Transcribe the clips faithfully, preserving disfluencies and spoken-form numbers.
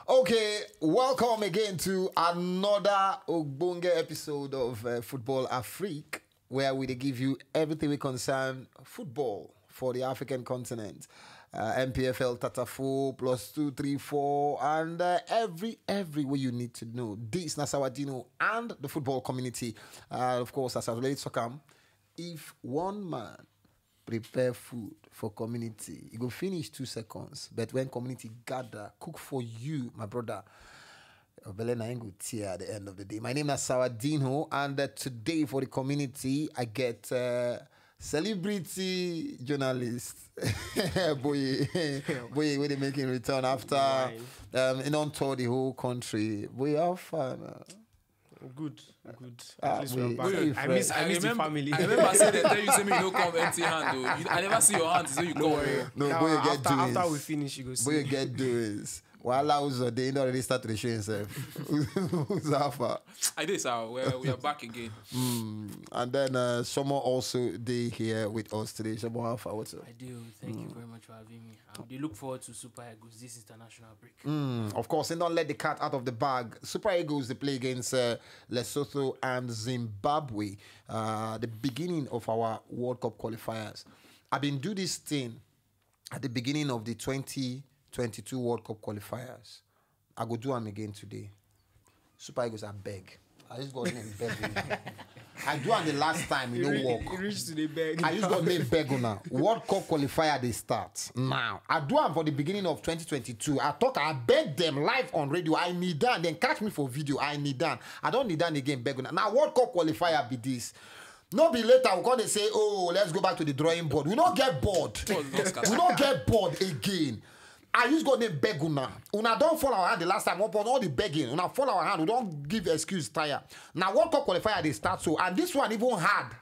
Okay, welcome again to another Ogbonge episode of uh, Football Afrique, where we dey give you everything we concern football for the African continent. Uh, M P F L, Tatafo, plus two, three, four, and uh, every every way you need to know. This na Sawadino and the football community. Uh, of course, as I already talk am, if one man prepare food for community, e go finish two seconds. But when community gather, cook for you, my brother, your belly na im go tear at the end of the day. My name is Sawadino, and uh, today for the community, I get uh, celebrity journalist Boye, Boye, wey dey make im return after um, e don tour the whole country. Boye, how far now? Good, good. Ah, At least we're wait, back. wait, I miss, I miss the family. I remember say they tell you say me no come empty hand though. You, I never see your hand, so you come. No, Now, Boye get after, after we doings. Finish, you go see. Boye get doings. Wahala Uzode don already start to dey show himself. Who's how far? I did, sir. Well, we are back again. Mm. And then uh, Shomo also dey here with us today. Shomo, how far? What's up? I do. Thank you very much for having me. I dey look forward to Super Eagles this international break. Mm, of course, they don't let the cat out of the bag. Super Eagles, they play against uh, Lesotho and Zimbabwe. Uh, the beginning of our World Cup qualifiers. I've been do this thing at the beginning of the twenty twenty-two World Cup qualifiers. I go do am again today. Super Eagles, I beg. I just got name beg. Una. I do am the last time, you know, work. You reach to the beg. I just got name beg una. World Cup qualifier they start now. I do am for the beginning of twenty twenty-two. I talk, I beg them live on radio. I kneel down, then catch me for video. I kneel down. I don't kneel down again, beg una. Now World Cup qualifier be this. No be later we come dey say, oh, let's go back to the drawing board. We no get board. We no get board again. I use God name beg una. Una don fall our hand the last time. Upon all the begging, una fall our hand. We don give excuse tire. Now World Cup qualifier dey start so, and this one even hard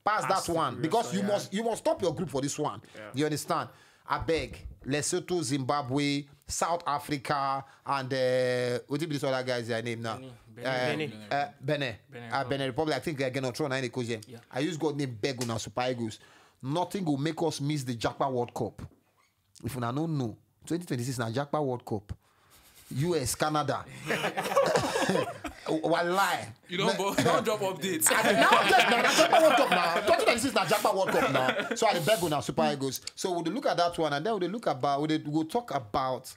pass that one because you must you must stop your group for this one. You understand? I beg. Lesotho, Zimbabwe, South Africa, and uh, what be this other guys their name now? Benin. Uh, uh, Benin. Benin Uh, Benin Republic. I think they're gonna throw nine coach them. Yeah. I use God name beg una Super Eagles. Nothing will make us miss the Japan World Cup. If una no know, twenty twenty-six na Japan World Cup. U S, Canada. Wallahi. You don't, bo- you don't drop updates. I dey now get na na Japan World Cup now. twenty twenty-six na Japan World Cup now. So I dey beg una Super Eagles. So we dey look at that one, and then we dey look about we dey we go talk about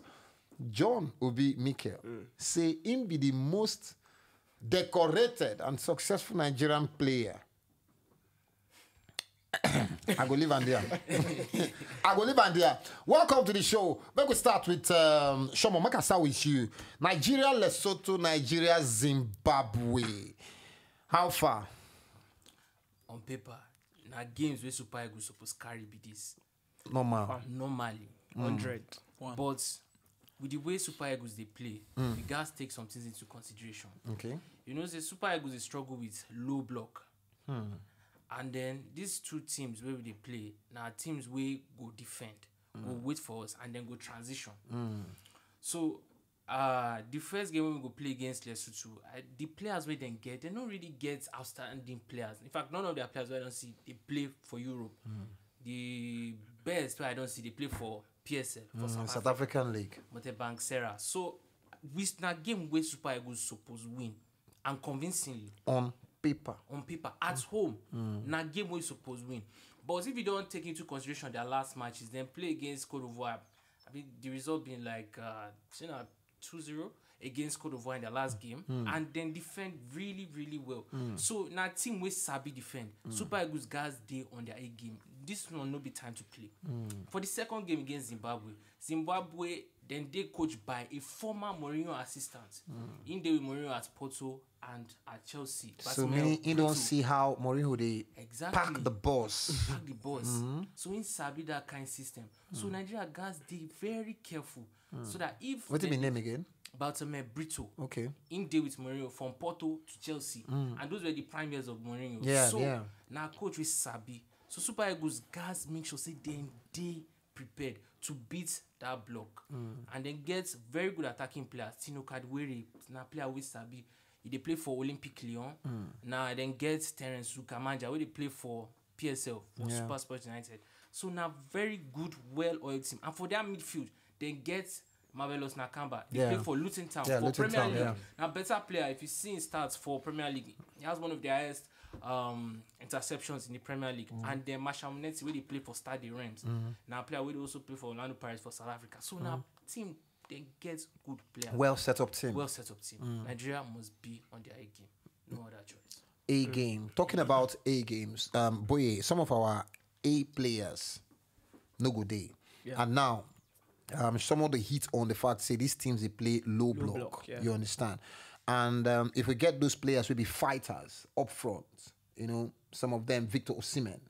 John Obi Mikel. Say him be the most decorated and successful Nigerian player. I go leave am there. I go leave am there. Welcome to the show. Make we start with um, Shomo. Make I start with you. Nigeria, Lesotho, Nigeria, Zimbabwe. How far? On paper, na games wey Super Eagles suppose carry be this. Normal. Normally. Hundred. One. But with the way Super Eagles dey play, we gats take some things into consideration. Okay. You know say Super Eagles dey struggle with low block. And then these two teams wey we dey play na teams wey go defend, go wait for us, and then go transition. So uh, the first game wey we go play against Lesotho, I, the players wey dem get, dem no really get outstanding players. In fact, none of their players wey I don see dey play for Europe. The best wey I don see dey play for P S L for Mm, South South Africa, African League. Motebank Sera. So with na game wey Super Eagles suppose win and convincingly On paper. On paper at home na game wey you suppose win. But if you don take into consideration their last matches, dem play against Cote d'Ivoire. I mean, the result being like uh, say na two zero against Cote d'Ivoire in their last game, and then defend really, really well. So na team wey sabi defend. Super Eagles guys dey on their A game. This one no be time to play. For the second game against Zimbabwe, Zimbabwe dem dey coached by a former Mourinho assistant. He dey with Mourinho at Porto and at Chelsea. So Bartomeu meaning you don't Brito. See how Mourinho they Exactly. Pack the boss. Pack the boss. So he sabi that kind system. So Nigeria guys dey very careful. So that if What do you dem- mean name again? Bartomeu Brito. Okay. He dey with Mourinho from Porto to Chelsea, and those were the prime years of Mourinho. Yeah, so yeah. Na coach wey sabi. So Super Eagles guys make sure say dem dey prepared to beat that block, and then get very good attacking players. Tino Kadewere na player wey sabi. He dey play for Olympique Lyon. Na then get Terence Sukamanja wey dey play for P S L for Yeah. Super Sport United. So na very good, well-oiled team. And for their midfield, dem get Marvelous Nakamba. They Yeah. play for Luton Town Yeah, for Luton Premier Town, League. yeah. Now, better player, if you see his stats for Premier League, he has one of the highest um, interceptions in the Premier League. Mm. And then Marshall Munetsi, where they play for Stade de Reims. Mm. Now, player will also play for Orlando Pirates for South Africa. So now, team, they get good players. Well set up team. Well set up team. Mm. Nigeria must be on their A game. No other choice. A game. Talking about A games, um, boy, some of our A players, no good day. Yeah. And now, um, some of the heat on the fact say these teams they play low, low block, block. Yeah. You understand? And um, if we get those players, will be fighters up front. You know, some of them, Victor Osimhen,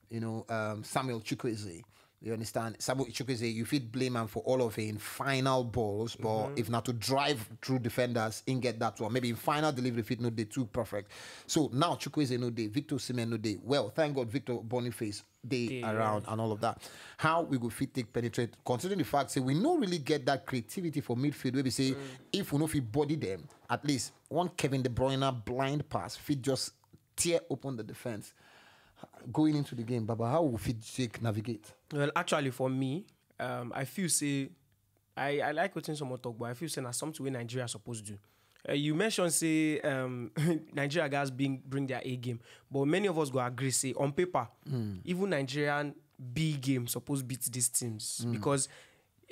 you know, um, Samuel Chukwueze. You understand? Samuel Chukwueze, you fit blame him for all of him final balls, but mm-hmm. if not to drive through defenders and get that one, maybe in final delivery, fit not they too perfect. So now Chukwueze no day, Victor Osimhen no day. Well, thank God Victor Boniface they around and all of that. How we go fit take penetrate, considering the fact say we no really get that creativity for midfield. Where we say mm. if we no fit body them, at least one Kevin De Bruyne blind pass fit just tear open the defense. Going into the game, Baba, how will fit take navigate? Well, actually, for me, um, I feel say I, I like what some talk, but I feel say na something where Nigeria supposed to do. Uh, you mentioned say um, Nigeria guys bring bring their A game, but many of us go agree say on paper, mm. even Nigerian B game supposed beat these teams mm. because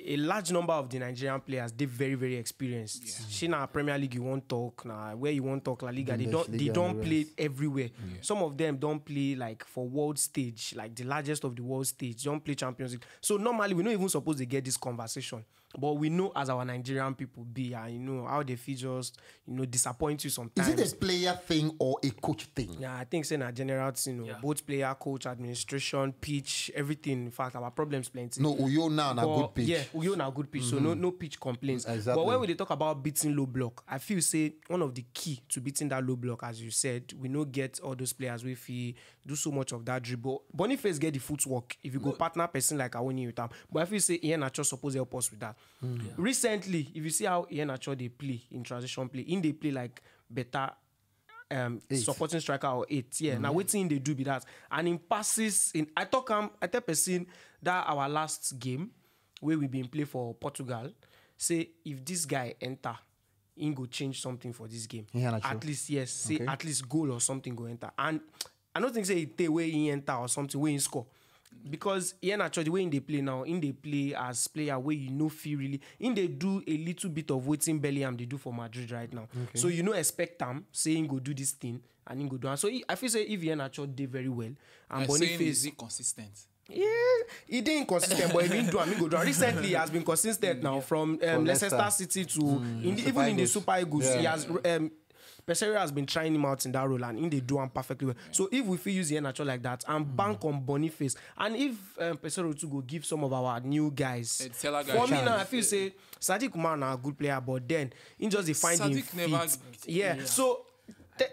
a large number of the Nigerian players they very very experienced. Yeah. She na Premier League you won't talk now where you won't talk La Liga they don't they don't play everywhere. Yeah. Some of them don't play like for world stage like the largest of the world stage don't play Champions League. So normally we don't even suppose to get this conversation. But we know as our Nigerian people be, and you know how they feel just you know disappoint you sometimes. Is it a player thing or a coach thing? Yeah, I think saying a general thing, you know, yeah. both player, coach, administration, pitch, everything. In fact, our problems plenty. No, Uyo now na good pitch. Yeah, Uyo now good pitch, mm-hmm. so no no pitch complaints. Exactly. But when we talk about beating low block, I feel say one of the key to beating that low block, as you said, we no get all those players we feel do so much of that dribble. Boniface get the footwork if you go no. partner person like Awoni with him. But I feel say Ian Acho suppose help us with that. Mm. Yeah. Recently, if you see how Ian Acho they play in transition play, in they play like better um, supporting striker or eight. Yeah, mm-hmm. now waiting they do be that. And in passes, in I talk um, I tell person that our last game where we been play for Portugal, say if this guy enter, he go change something for this game. Yeah, at least yes, say okay. at least goal or something go enter. And I don't think say he take away he enter or something where he score. Because he actually the way in they play now, in they play as player where you know feel really in they do a little bit of waiting Bellingham they do for Madrid right now. Okay. So you know expect them say he go do this thing and he go do. And so he, I feel say if he actually did very well and Boniface is inconsistent. Yeah, he did inconsistent, but he didn't do. I mean, go do. Recently, he has been consistent now from um, Leicester City to mm. in the, even in the Super Eagles. Yeah. He has um, Peseiro has been trying him out in that role and he they do him perfectly well. So if we feel use the Iheanacho like that and mm. bank on Boniface, and if um, Peseiro to go give some of our new guys, for me now, I feel say Sadiq Umar now a good player, but then he just define him fit. Yeah. yeah. So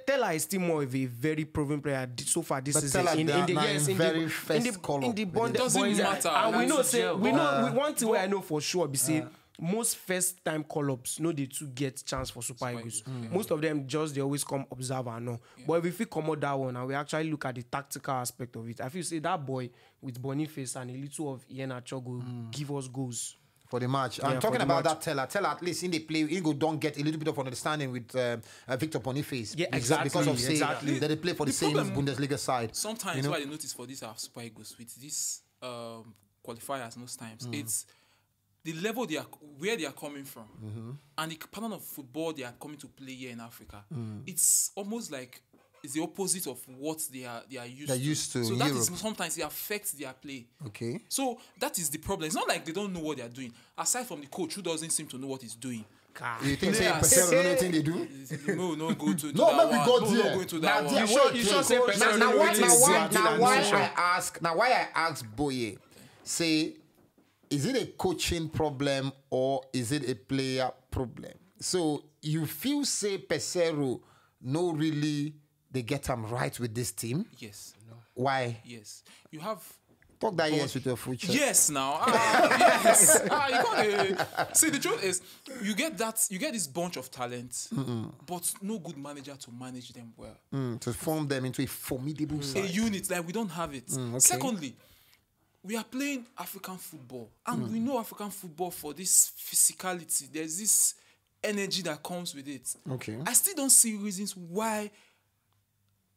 Tella is still more of a very proven player so far this season. In, in the yes, in the, in the, in the bond, doesn't matter. And we know say we know we want to. Where I know for sure, be say most first time call ups no they too get chance for Super Eagles. Mm. Most of them just they always come observe and know. Yeah. But if we come out that one and we actually look at the tactical aspect of it, I feel say that boy with Boniface and a little of Iheanacho go mm. give us goals. For the match. And yeah, talking about match. that Tella, Tella at least in the play, he go don't get a little bit of understanding with uh, uh, Victor Boniface. Yeah, exactly. Because of say exactly. that they play for the, the same problem, Bundesliga side. Sometimes you know? What I notice for these our Super Eagles with these um, qualifiers most times, mm. it's the level they are where they are coming from mm-hmm. and the pattern of football they are coming to play here in Africa. Mm. It's almost like it's the opposite of what they are they are used They're to. Used to so that Europe. Is sometimes it affects their play. Okay. So that is the problem. It's not like they don't know what they are doing. Aside from the coach who doesn't seem to know what he's doing. You think say Peseiro know anything they do? No, no, go to no, let me go there. No, go into that now, one. You sure? You sure say Peseiro know what he's doing? Now why I ask? Now why I ask Boye? Say is it a coaching problem or is it a player problem? So you feel say Peseiro no really they get them right with this team? Yes. No. Why? Yes. You have talk that yes with your future. Yes, now. Ah, yes. Ah, you can't, uh, see, the truth is, you get that, you get this bunch of talent, mm-hmm. but no good manager to manage them well. Mm, to form them into a formidable mm. side. A unit, like we don't have it. Mm, okay. Secondly, We are playing African football, and we know African football for this physicality. There's this energy that comes with it. Okay. I still don't see reasons why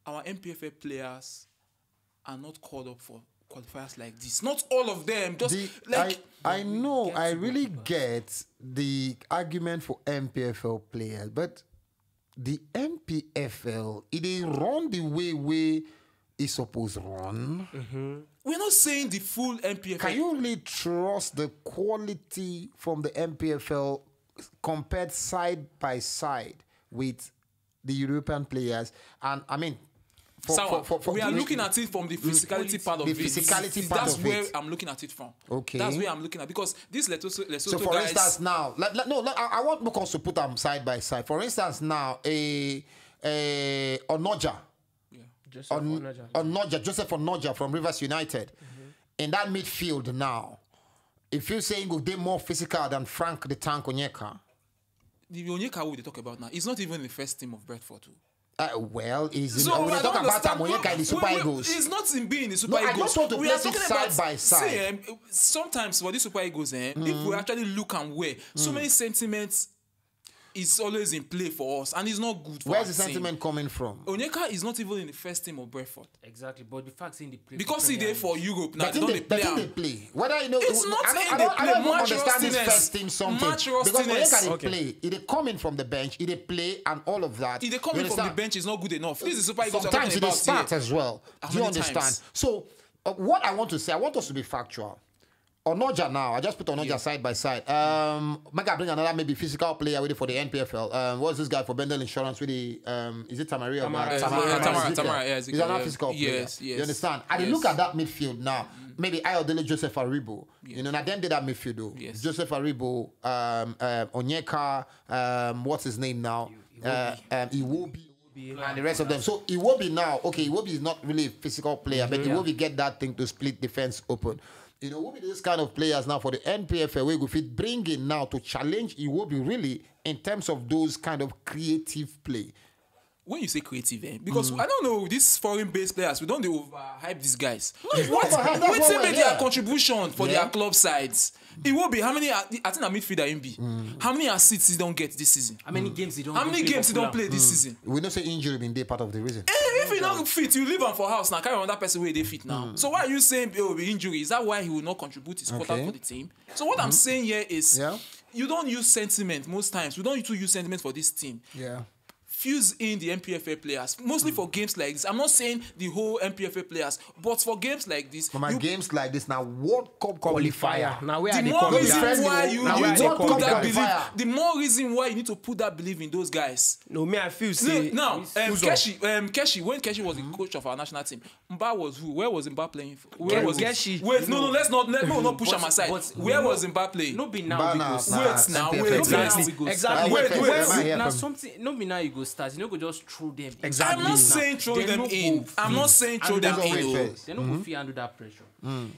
our N P F L players are not called up for qualifiers like this. Not all of them. Just The, like I, I know, I really get the argument for N P F L players, but the N P F L, it is run the way way it's supposed to run. We're not saying the full N P F L. Can you really trust the quality from the N P F L compared side by side with the European players? And I mean, for, Sawa, for, for, for we are the- looking at it from the physicality part of the it. physicality part That's of where it. I'm looking at it from. Okay. That's where I'm looking at, because this Lesotho, Lesotho So, for guys, instance, now, let, let- no, let, I, I want Lucas to put them side by side. For instance, now, a, a Onoja, Joseph On, Onoja. Onoja, Joseph Onoja from Rivers United. In that midfield now, if you're saying go they more physical than Frank the Tank Onyeka, the Onyeka we dey talk about now, he's not even in the first team of Brentford too. uh, well, is So we I talk don't about understand. Onyeka in the Super Well, well, Eagles. It's not in being in the Super No, I Eagles. just want to We place are it talking side about, by side. See, um, sometimes for the Super Eagles, eh, if we actually look and wear, so many sentiments is always in play for us, and it's not good for Where's our the team. Sentiment coming from? Onyeka is not even in the first team of Brentford Exactly, but the fact in the play because he Premier there for League. Europe now. But They in don't the, they but play in the am. play, whether you know, It's I, not I, in I the don't, I play. don't even Match understand his rustiness. first team something Match because rustiness. Onyeka dey Okay. play, he dey coming from the bench, he dey play and all of that. He dey You coming from the understand? Bench is not good enough. This is Super Eagles we're Sometimes talking it is about here. Spat as well. How Do you many understand? times? So, uh, what I want to say, I want us to be factual. Onoja now, I just put Onoja side by side. Um, make I bring another maybe physical player with it for the N P F L. Um, what's this guy for Bendel Insurance with the? Um, is it Tamari or Tamara. not? Tamara, Tamara, Ezekiel. Tamara, yeah, He's another Ezekiel, physical yeah. player. Yes, yes, You understand? I dey yes. Look at that midfield now. Maybe Ayodele, Joseph Aribo. You know, now them did that midfield though. Yes. Joseph Aribo, um, um, Onyeka, um, what's his name now? Uh, um, Iwobi. And the rest of them. So Iwobi now, okay, Iwobi is not really a physical player, but Iwobi get that thing to split defense open. You know, Iwobi this kind of players now for the N P F L, we go fit bring in now to challenge Iwobi really in terms of those kind of creative play. When you say creative, eh? Because I don't know, these foreign-based players, we don't dey overhype these guys. It's not overhype, that's Wetin what we're be here. Their contribution for Yeah. their club sides? It will be how many? I think a midfielder him be. How many assists he don't get this season? How many games he don't? How many play games he for don't Fulham? Play this season? We know say injury been dey part of the reason. Eh, if he not fit, you leave him for house now. Carry another person where they fit now. So why are you saying, oh, the injury? Is that why he will not contribute his quota Okay. For the team? So what I'm saying here is, Yeah. You don't use sentiment most times. We don't too use sentiment for this team. Yeah. Fuse in the N P F L players, mostly for games like this. I'm not saying the whole N P F L players, but for games like this, For my you, games like this, now World Cup qualifier. Now where the are they more coming? reason Friendly, why oh. you Now need where to they put come that qualifier? Belief, the more reason why you need to put that belief in those guys. No, me I feel No, say now, um, Uzo. Keshi, um, Keshi, when Keshi was the coach of our national team, Mba was who? Where was Mba playing for? Where Ke- was Keshi. Wait, no, no, let's not let no, no push But- him aside. but- Where was Mba playing? No be now Mba because now. Wait now, N P F L wait, players. wait. Exactly. Wait, wait, When- wait, wait. Now something, no be now you go start. You no go just throw them. Exactly. I'm not saying throw They them no in. go I'm not fit saying throw them handle in. that Oh. They no go fit handle that pressure.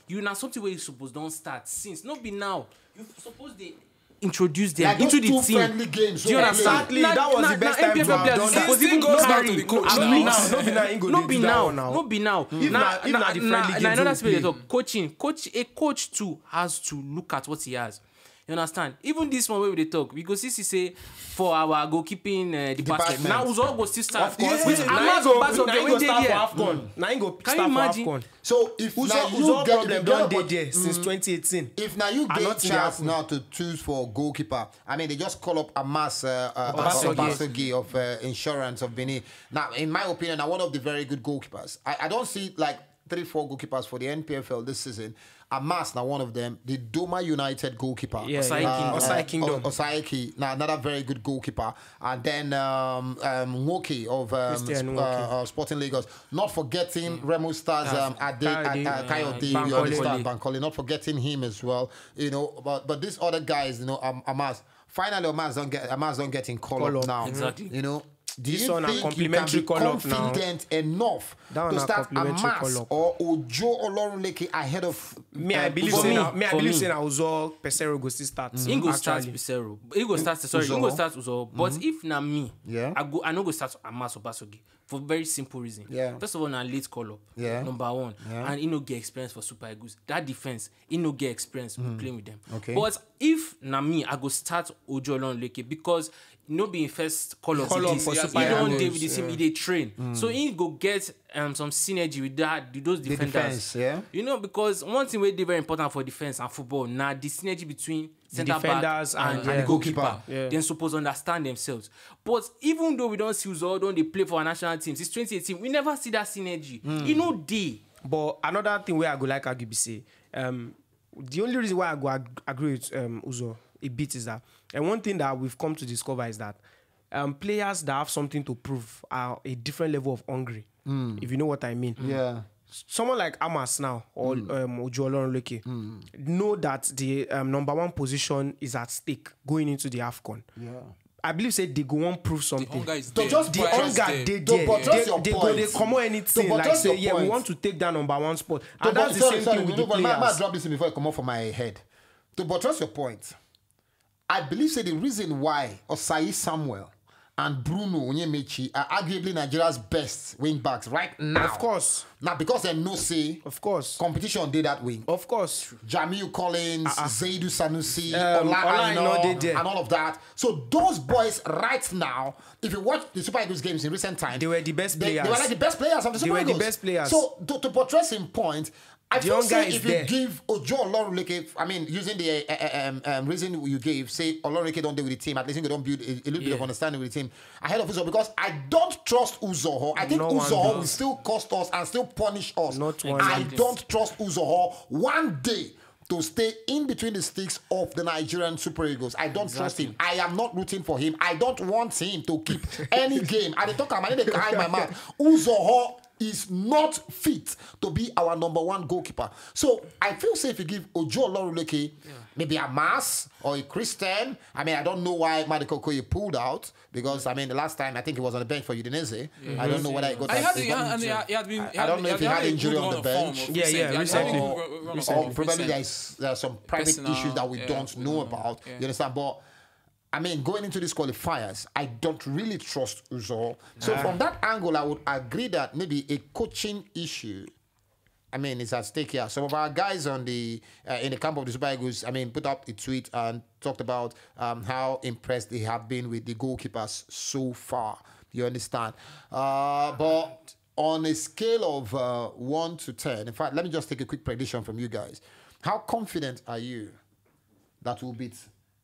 You now something where you suppose don't start since. No be now. You suppose they introduce them Like into those the two team. friendly games Do you wey understand? play. Exactly, that was the best time to have done it. This thing goes back to the coach now. No, no be now he go No dey be do that now. One now. No be now. If na- if na the friendly games Another we spirit play. Talk. Coaching, coach, a coach too has to look at what he has. You understand? Even this one where we dey talk, we go see, see say for our goalkeeping uh, department. Department. Now we all go still start. Of course. With Yeah. Na Ahmad him go, Obasogie na him wey go dey start for there. AFCON. Na him go Can you start imagine? For AFCON. So if Uzo, na you Uzo get problem the don job, dey there since twenty eighteen. If now you And get nothing dey chance happen. Now to choose for goalkeeper, I mean they just call up Amas uh, uh, Obasogie. Obasogie of uh, Insurance of Benin. Now, in my opinion, now one of the very good goalkeepers. I, I don't see like three, four goalkeepers for the N P F L this season. Amas now one of them. The Doma United goalkeeper, Yeah, Osayi yeah. Kingdom. Osayi Kingdom. O- Osayi Key, now another very good goalkeeper, and then um, um, Nwoke of um, Christian Sp- Nwoke. uh, uh, Sporting Lagos. Not forgetting Remo Stars, um, Ade, Kayode. uh, uh, Kayode, Bankole. You understand, Bankole. Not forgetting him as well. You know, but but these other guys, you know, um, Amas. Finally, Amas don't get Amas don't get in call, Call up up. Now. Exactly. You know, Do you think you can be confident enough to start Amas or Ojo Olorunleke ahead of me? I believe say na me. I believe say na Ozo Peseiro go still start. He go start Peseiro. He go start. Sorry, he go start Ozo. But if na me, I go. I no go start Amas or Basogi for very simple reason. First of all, na late call up. Number one, and he no get experience for Super Eagles. That defense, he no get experience with playing with them. But if na me, I go start Ojo Olorunleke because no be him first call up for Super Eagles. He don dey with the team, he dey train. So he go get um, some synergy with that, with those defenders. You know, because one thing wey dey very important for defense and football na the synergy between center back and, and the goalkeeper. Dem suppose understand themselves. But even though we don see Uzo don dey play for our national team since twenty eighteen, we never see that synergy. E no dey. But another thing wey I go like argue be say, um, the only reason why I go ag- agree with um, Uzo a bit is that, and one thing that we've come to discover is that um, players that have something to prove are a different level of hungry, if you know what I mean. Yeah. Someone like Amas now or um, Ojo Olorunleke know that the um, number one position is at stake going into the AFCON. Yeah. I believe say they go wan prove something. Hunger is there. Just the hunger dey there. They, they go dey comot anything like say, yeah, we want to take that number one spot. And that's the same thing with the players. Drop this before I come off for my head. To buttress your point, I believe say the reason why Osayi Samuel and Bruno Onyemaechi are arguably Nigeria's best wing backs right now. Of course. Now because they know say of course competition dey that wing. Of course. Jamiu Collins, uh-uh. Zaidu Sanusi, um, Ola Aina, and all of that. So those boys right now, if you watch the Super Eagles games in recent times, they were the best players. They, they were like the best players of the Super Eagles. They were the best players. So to, to portray some point, I feel say if you give Ojo Olorunleke, I mean, using the uh, uh, um, um, reason you gave, say Olorunleke don't deal with the team, at least you don't build a, a little bit of understanding with the team ahead of Uzo, because I don't trust Uzoho. I think Uzoho will still cost us and still punish us. I don't trust Uzoho one day to stay in between the sticks of the Nigerian Super Eagles. I don't trust him. I am not rooting for him. I don't want him to keep any game. I dey talk am, I dey hide my mouth. Uzoho is not fit to be our number one goalkeeper. So I feel say if you give Ojo Olorunleke maybe a Mass or a Christian, I mean, I don't know why Madiko Okoye pulled out, because I mean, the last time I think he was on the bench for Udinese. I don't know whether he got. He had, he had, he had been, I don't know if he had injury on the bench. Yeah, yeah, recently. Or probably there's, there are some private issues that we don't know about. You understand? But I mean, going into these qualifiers, I don't really trust Uzo. So from that angle, I would agree that maybe a coaching issue, I mean, is at stake here. Some of our guys on the uh, in the camp of the Super Eagles, I mean, put up a tweet and talked about um, how impressed they have been with the goalkeepers so far. You understand? Uh, but on a scale of uh, one to ten, in fact, let me just take a quick prediction from you guys. How confident are you that we'll beat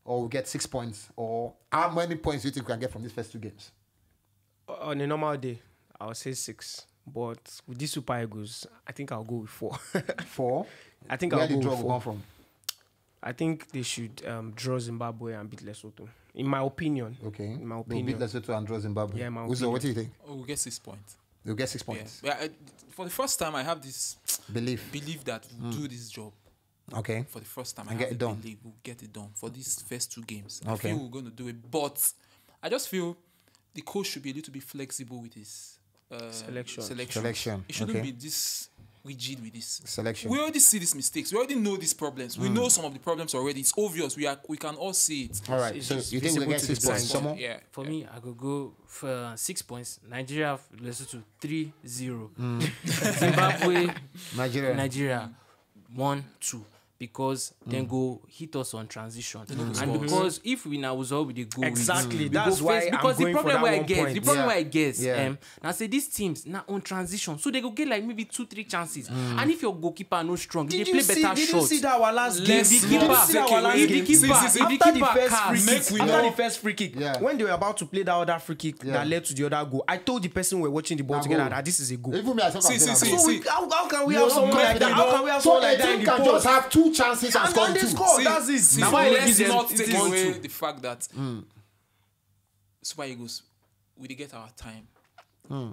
or we'll get six points? Or how many points do you think we can get from these first two games? On a normal day, I would say six. But with these Super Eagles, I think I'll go with four. Four? I think I'll go with four. Where the draw will come from? I think they should um, draw Zimbabwe and beat Lesotho. In my opinion. Okay. In my opinion. They'll beat Lesotho and draw Zimbabwe. Yeah, in my opinion. Uzo, what do you think? Oh, we'll get six points. You'll get six points. Yeah. Yeah, I, for the first time, I have this belief, belief that we'll do this job. Okay. For the first time, I have the belief we'll get it done for these first two games. I feel we're going to do it, but I just feel the coach should be a little bit flexible with his uh, selection. Selection. It shouldn't be this rigid with this selection. We already see these mistakes. We already know these problems. We know some of the problems already. It's obvious. We are. We can all see it. All right. So you think we get six points? Yeah. For me, I could go for uh, six points. Nigeria, Lesotho, three zero. Zimbabwe, Nigeria, Nigeria, one two. Because then go hit us on transition. And because if we now was all with the goal, exactly, that's why because the problem where I get, the problem where I get, um, now say these teams now on transition, so they go get like maybe two, three chances. And if your goalkeeper no strong, they play better shots. Did you see that our last game? Did you see our last game? After the first free kick, after the first free kick, when they were about to play that other free kick that led to the other goal, I told the person we were watching the ball together that this is a goal. Even me, I thought. See, see, see. So how, how can we have someone like that? How can we have someone like that in the post? So a team can just have two chances and score two. That's it. Now why let's not take away the fact that Super Eagles, we dey get our time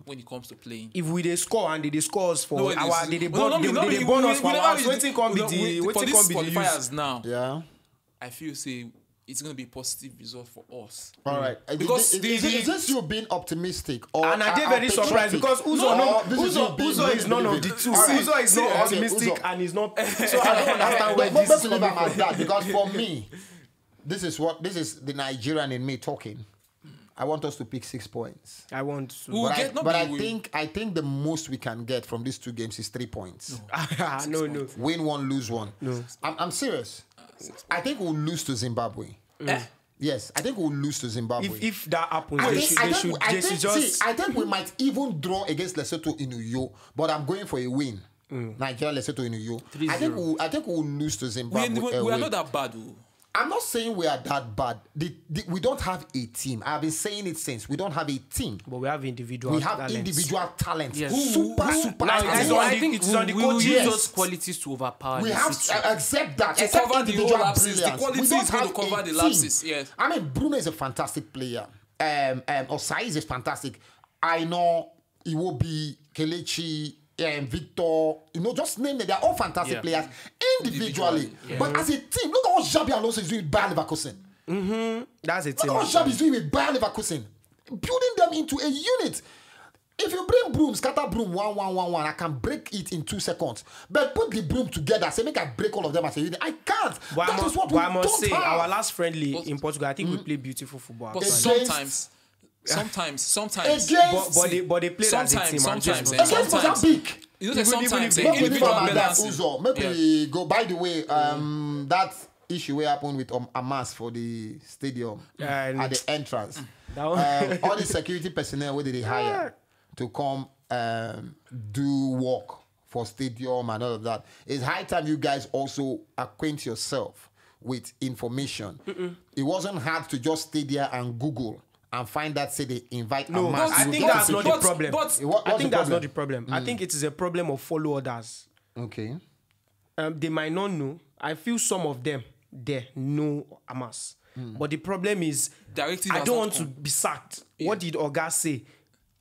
when it comes to playing. If we dey score and they dey score us for our, they dey burn, they dey burn us for our house. Wetin come be the, wetin come be the use? Yeah. I feel say it's going to be a positive result for us. All right. Is Because this- the- is, this- the- is this you being optimistic or And are they very surprised patriotic? because Uzo, Or no, this is you Uzo, being Uzo is none of the believing? two. All right. Uzo is See, not okay, optimistic Uzo. And he's not. So I don't understand where Don't, this don't is believe coming I'm like from. That because for me, this is what this is the Nigerian in me talking. I want us to pick six points. I want to. We'll but get I, not but be I win. think I think the most we can get from these two games is three points. No, no. Win one, lose one. No. I'm, I'm serious. I think we'll lose to Zimbabwe. Eh? Yes, I think we'll lose to Zimbabwe. If if that happens, I they think, should, I, they think, should, I, they think, should just. see, I think we might even draw against Lesotho in Uyo, but I'm going for a win. Nigeria, Lesotho in Uyo. I think Three zero. We'll, I think we'll lose to We, Zimbabwe. we, uh, we are win. Not that bad, though. I'm not saying we are that bad. The, the, we don't have a team. I've been saying it since. We don't have a team. But we have individual. We have talents. Individual talent. Yes. Super, Who- super now talent. it is I on think the, it is we on the will coaches. Use use those qualities to overpower We the have system. to accept that. To Except cover the whole individual lapses, the brilliance. We qualities don't is going have to cover a the team. Lapses. Yes. I mean, Bruno is a fantastic player. Um, um, Osayi is fantastic. I know Iwobi, Kelechi, um, Victor. You know, just name them. They're all fantastic Yeah. Players individually. Individually, yeah. But as a team, look at what Xabi Alonso is doing with Bayer Leverkusen. That's a Look team. at what Xabi is doing with Bayer Leverkusen. Building them into a unit. If you bring broom, scatter broom, one, one, one, one, I can break it in two seconds. But put the broom together, say make I break all of them as a unit. I can't. But I That must, is what but we I must don't say, have. Our last friendly But- in Portugal, I think we played beautiful football. But Actually. sometimes, sometimes, sometimes. Against But, but they, but they played as a Sometimes, team. and sometimes, just- Against sometimes. Mozambique. You know, Even- sometimes even- it's even individual Bernardo. balance. Uzo, make Yeah. We go. By the way, um, that issue wey happen with um, Hamas for the stadium And at the entrance. That one- Um, all the security personnel wey dey hire to come um, do work for stadium and all of that. It's high time you guys also acquaint yourself with information. It wasn't hard to just stay there and Google and find that say they invite No, Hamas. I You think get that's the not the picture. problem. But- What- I what's think the that's not problem? The problem. I think it is a problem of follow orders. Okay. Um, they might not know. I feel some of them there know Hamas. But the problem is, Directive I has don't not want to come. Be sacked. What did Oga say?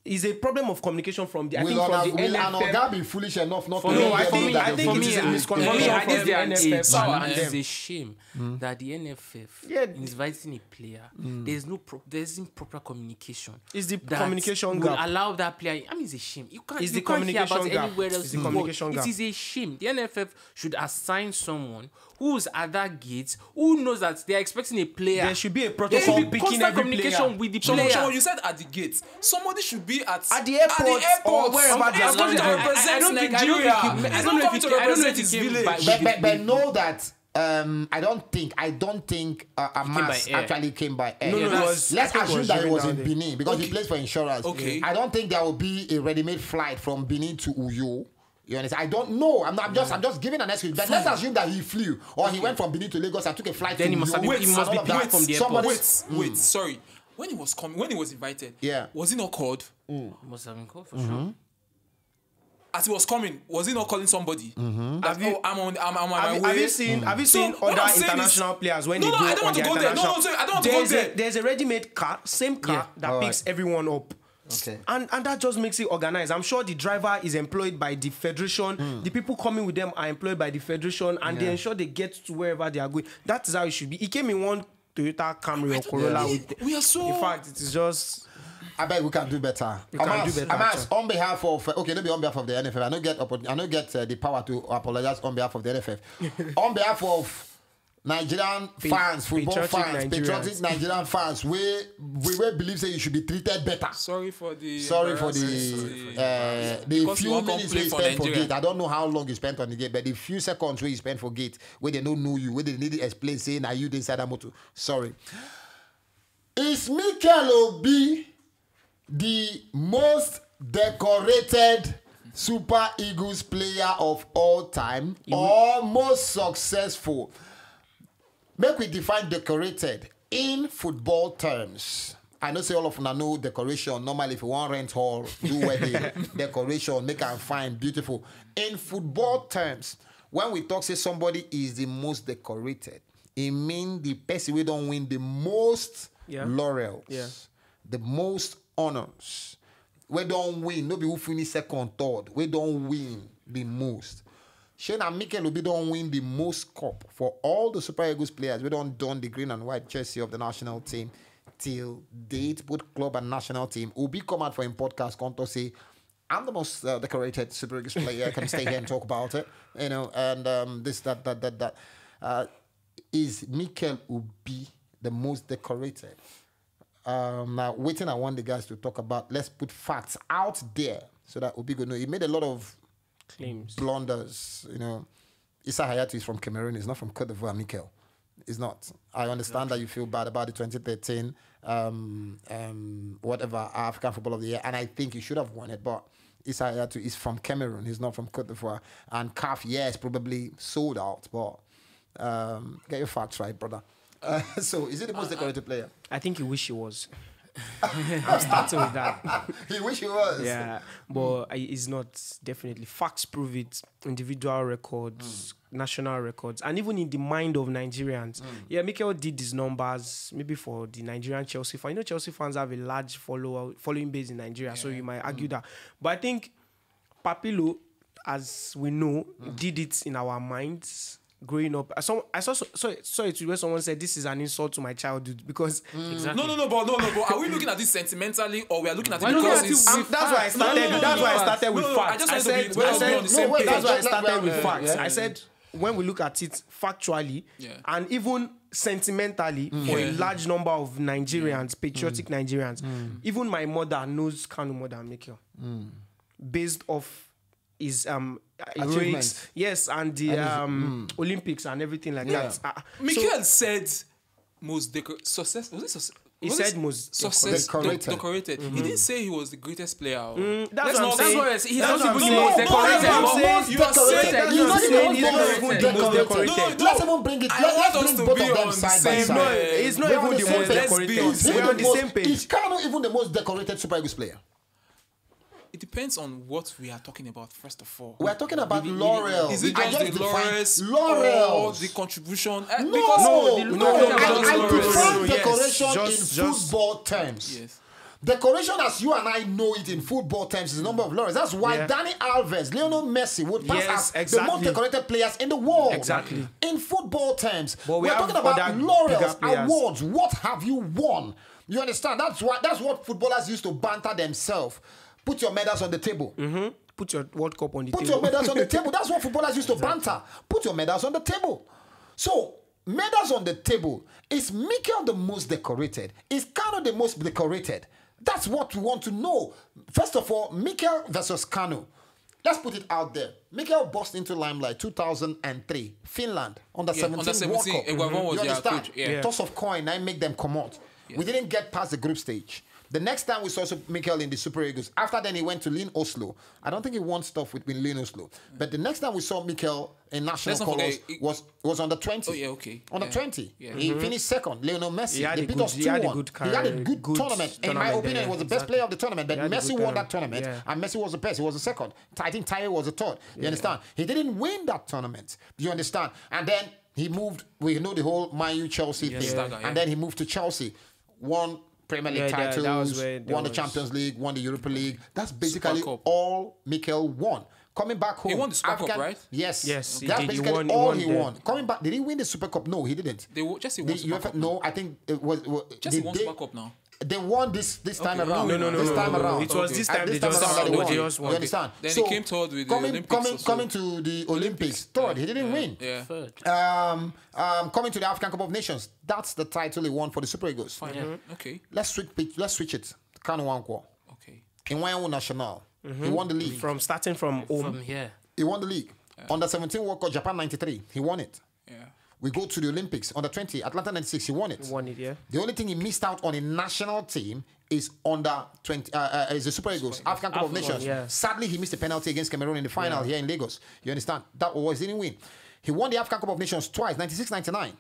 Is a problem of communication from the. I Will think from Oga- the will an N F F. Oga be foolish enough not to No, know I that think, I they think do it is this a thing? misconception For me, at from this the day and N F F age, and it's them. A shame that the N F F Yeah. Inviting a player. There's no pro- there isn't proper communication. It's the That communication will gap. Allow that player. I mean, it's a shame. You can't. It's You the can't hear about communication gap. Anywhere else. It's the You go. Communication It gap. Is a shame. The N F F should assign someone who's at that gate who knows that they are expecting a player. There should be a There protocol should be picking constant every communication player. With the Shomo, player. Shomo, you said at the gate. Somebody should be at At the airport or wherever At the they are airport. He's not coming to landing. represent I don't think Nigeria. Jiro- He's I not don't know coming if to he- I don't know represent if his he came village. by- But, but, but know that um, I don't think I don't think uh, came by Hamas air. Actually came by air. No, no, it Let's- was- Let's I think it assume was that he during was that in day. Benin because he Okay. plays for Insurance. Okay. I don't think there will be a ready-made flight from Benin to Uyo. You understand? I don't know. I'm not. I'm just. I'm just giving an excuse. But let's assume that he flew or he went from Benin to Lagos and took a flight Then to he must have Uyo been- he and must all be of that. picked from the airport. Somebody- Wait, wait, sorry. When he was coming, when he was invited, Yeah. Was he not called? Must have been called for sure. As he was coming, was he not calling somebody? That, Have you- oh, I'm on, I'm, I'm on Have, my you- way. have you seen? Have you So, seen what other I'm saying is- international players when No, they no, go I don't on want to their go there. No, international? No, sorry, I don't want to go There's there. A, there's a ready-made car, same car Yeah. that All picks right. Everyone up. Okay. And and that just makes it organized. I'm sure the driver is employed by the federation. The people coming with them are employed by the federation, and they Yeah. Ensure they get to wherever they are going. That is how it should be. He came in one Toyota Camry or Corolla. We, With, we are so. In fact, it is just. I beg we can do better. We can Amas, do better, Amas, actually. On behalf of uh, okay, maybe on behalf of the N F F, I don't get oppo- I don't get uh, the power to apologize on behalf of the N F F. On behalf of Nigerian Pa- fans, football patriotic fans, Nigerians. Patriotic Nigerian fans, we we, we believe say you should be treated better. Sorry for the. Sorry for the embarrassment. uh, the Because few you won't minutes we complain for spent for Nigeria. gate. I don't know how long you spent on the gate, but the few seconds where you spent for gate, where they don't know you, where they need to explain, say now you inside that motor. Sorry. Is Mikel Obi the most decorated Super Eagles player of all time or most successful? Make we define decorated in football terms. I know say all of una know decoration. Normally, if you want rent hall, do wedding, decoration, make am fine, beautiful. In football terms, when we talk say somebody is the most decorated, it mean the person wey don win the most Yeah. laurels, Yeah. the most honors, wey don win, no be who finish second, third, wey don win the most. Shey na Mikel Obi don win the most cup for all the Super Eagles players wey don don the green and white jersey of the national team till date, both club and national team. Obi come out for him podcast, come talk say, "I'm the most uh, decorated Super Eagles player. I can stay here and talk about it." You know, and um, this, that, that, that, that. Uh, is Mikel Obi the most decorated? Um, now, waiting, I want the guys to talk about. Let's put facts out there so that Obi go know. He made a lot of Claims. Blunders. You know, Issa Hayatou is from Cameroon. He's not from Cote d'Ivoire, Mikel. He's not. I understand that you feel bad about the twenty thirteen um, um, whatever African Football of the Year, and I think he should have won it. But Issa Hayatou is from Cameroon. He's not from Cote d'Ivoire. And CAF, yes, probably sold out, but um, get your facts right, brother. Uh, so, is it the most decorated player? I think he wish he was. I'm starting with that. He wish he was. Yeah, but I- it's not. Definitely, facts prove it. Individual records, national records, and even in the mind of Nigerians. Yeah, Mikel did his numbers. Maybe for the Nigerian Chelsea fan, you know, Chelsea fans have a large follower following base in Nigeria, so you might argue that. But I think Papilo, as we know, did it in our minds growing up. I saw, I saw, saw, saw it where someone said this is an insult to my childhood because No, no, no, but no, no, but are we looking at this sentimentally, or we are looking at it Well, no, because no, it's? um, that's why I started. No, no, That's no, why I no, started no, with no, I facts. just I want to said. be- we're I all said on the same no. Wait, page. that's why I Let's not started be with on- facts. yeah. I said when we look at it factually Yeah. and even sentimentally for a Yeah. large number of Nigerians, patriotic Nigerians, even my mother knows Kanu more than Mikel, based off his um heroics, Achievements. yes, and the And his- um Olympics and everything like Yeah. that. Uh, so- Mikel said most decor- success. Was it success? He Was said it most success Decorated. decorated. He didn't say he was the greatest player. Oh. Mm, that's Let's what I'm not- saying. That's why I say he That's doesn't what even I'm know saying. the That's what I'm decorated. saying. You are Decorated. saying He's not even the most No, decorated. no, no. Let's even bring it. I Let, want let's us bring to both be of them on side the by same side. page. It's not We're on even the the same most page. decorated. Is he We're the on the most- same page. Is Kanu even the most decorated Super Eagles player? It depends on what we are talking about, first of all. We're talking about Is it- laurels. Is it I just just the defined laurels, laurels. or the contribution? Uh, No, because no, the- no, no, I, no, I no, no, prefer no, yes. Decoration Just- in just- football terms. Yes. Decoration as you and I know it in football terms is the number of laurels. That's why Yeah. Dani Alves, Lionel Messi would pass Yes, as the exactly. most decorated players in the world. Exactly. In football terms, But we we're have talking about other laurels, bigger players. Awards. What have you won? You understand? That's what that's what footballers used to banter themselves. Put your medals on the table. Put your World Cup on the Put table. Your medals on the table. That's what footballers used to banter. Put your medals on the table. So, medals on the table. Is Mikel the most decorated? Is Kanu the most decorated? That's what we want to know. First of all, Mikel versus Kanu. Let's put it out there. Mikel burst into limelight two thousand three, Finland, under Yeah, seventeen under World seventeen, Cup. Aguavon was You their understand? Coach, yeah. Toss of coin, I make them come out. We didn't get past the group stage. The next time we saw Sup- Mikel in the Super Eagles, after then he went to Lyn Oslo. I don't think he won stuff with, with Lyn Oslo. But the next time we saw Mikel in national Let's not colours forget, it- was, was under twenty. Oh, yeah, okay. Under Yeah. twenty. Yeah. He finished second. Lionel Messi. He had They a beat good- us he had a two one. Good He had a career, good, good tournament. In my tournament opinion, there, he was the exactly. Best player of the tournament. But He had a Messi good won that career. tournament. Yeah. And Messi was the best. He was the second. I think Taiwo was the third. You understand? He didn't win that tournament. You understand? And then he moved. We know the whole Man U Chelsea Yes, thing. that guy, And yeah. Then he moved to Chelsea. Won Premier League Yeah, that- that titles. was where there Won the was- Champions League. Won the Europa League. That's basically Cup. All Mikel won. Coming back home, He won the Super Cup, African- right? Yes. Yes, he That's did. He basically won- he all won he the- won. Coming back, did he win the Super Cup? No, he didn't. They wo- just he The won Super UEFA, Cup. No, I think it was. was Just they, he won they- Super Cup now. They won this this time Okay. around. No, no, no, this no, time no, no. around. It was this And time this they time just around won. they They won. just won. You understand? Then So, he came third with the coming, Olympics coming, also. Coming to the Olympics, third. He didn't win. Yeah. Third. Um, um, coming to the African Cup of Nations, that's the title he won for the Super Eagles. Fine. Okay. Let's switch. pic- Let's switch it. Kanu Nwankwo. Okay. He won National. He won the league. From starting from home. From here. He won the league. Under seventeen World Cup, Japan ninety-three. He won it. Yeah. We go to the Olympics. Under twenty, Atlanta ninety-six, he won it. Won it, yeah. The only thing he missed out on in national team is under twenty, uh, uh, is the Super Eagles, African Cup of African, Nations. yeah. Sadly, he missed a penalty against Cameroon in the final here in Lagos. You understand? That was, he didn't win. He won the African Cup of Nations twice, ninety-six ninety-nine.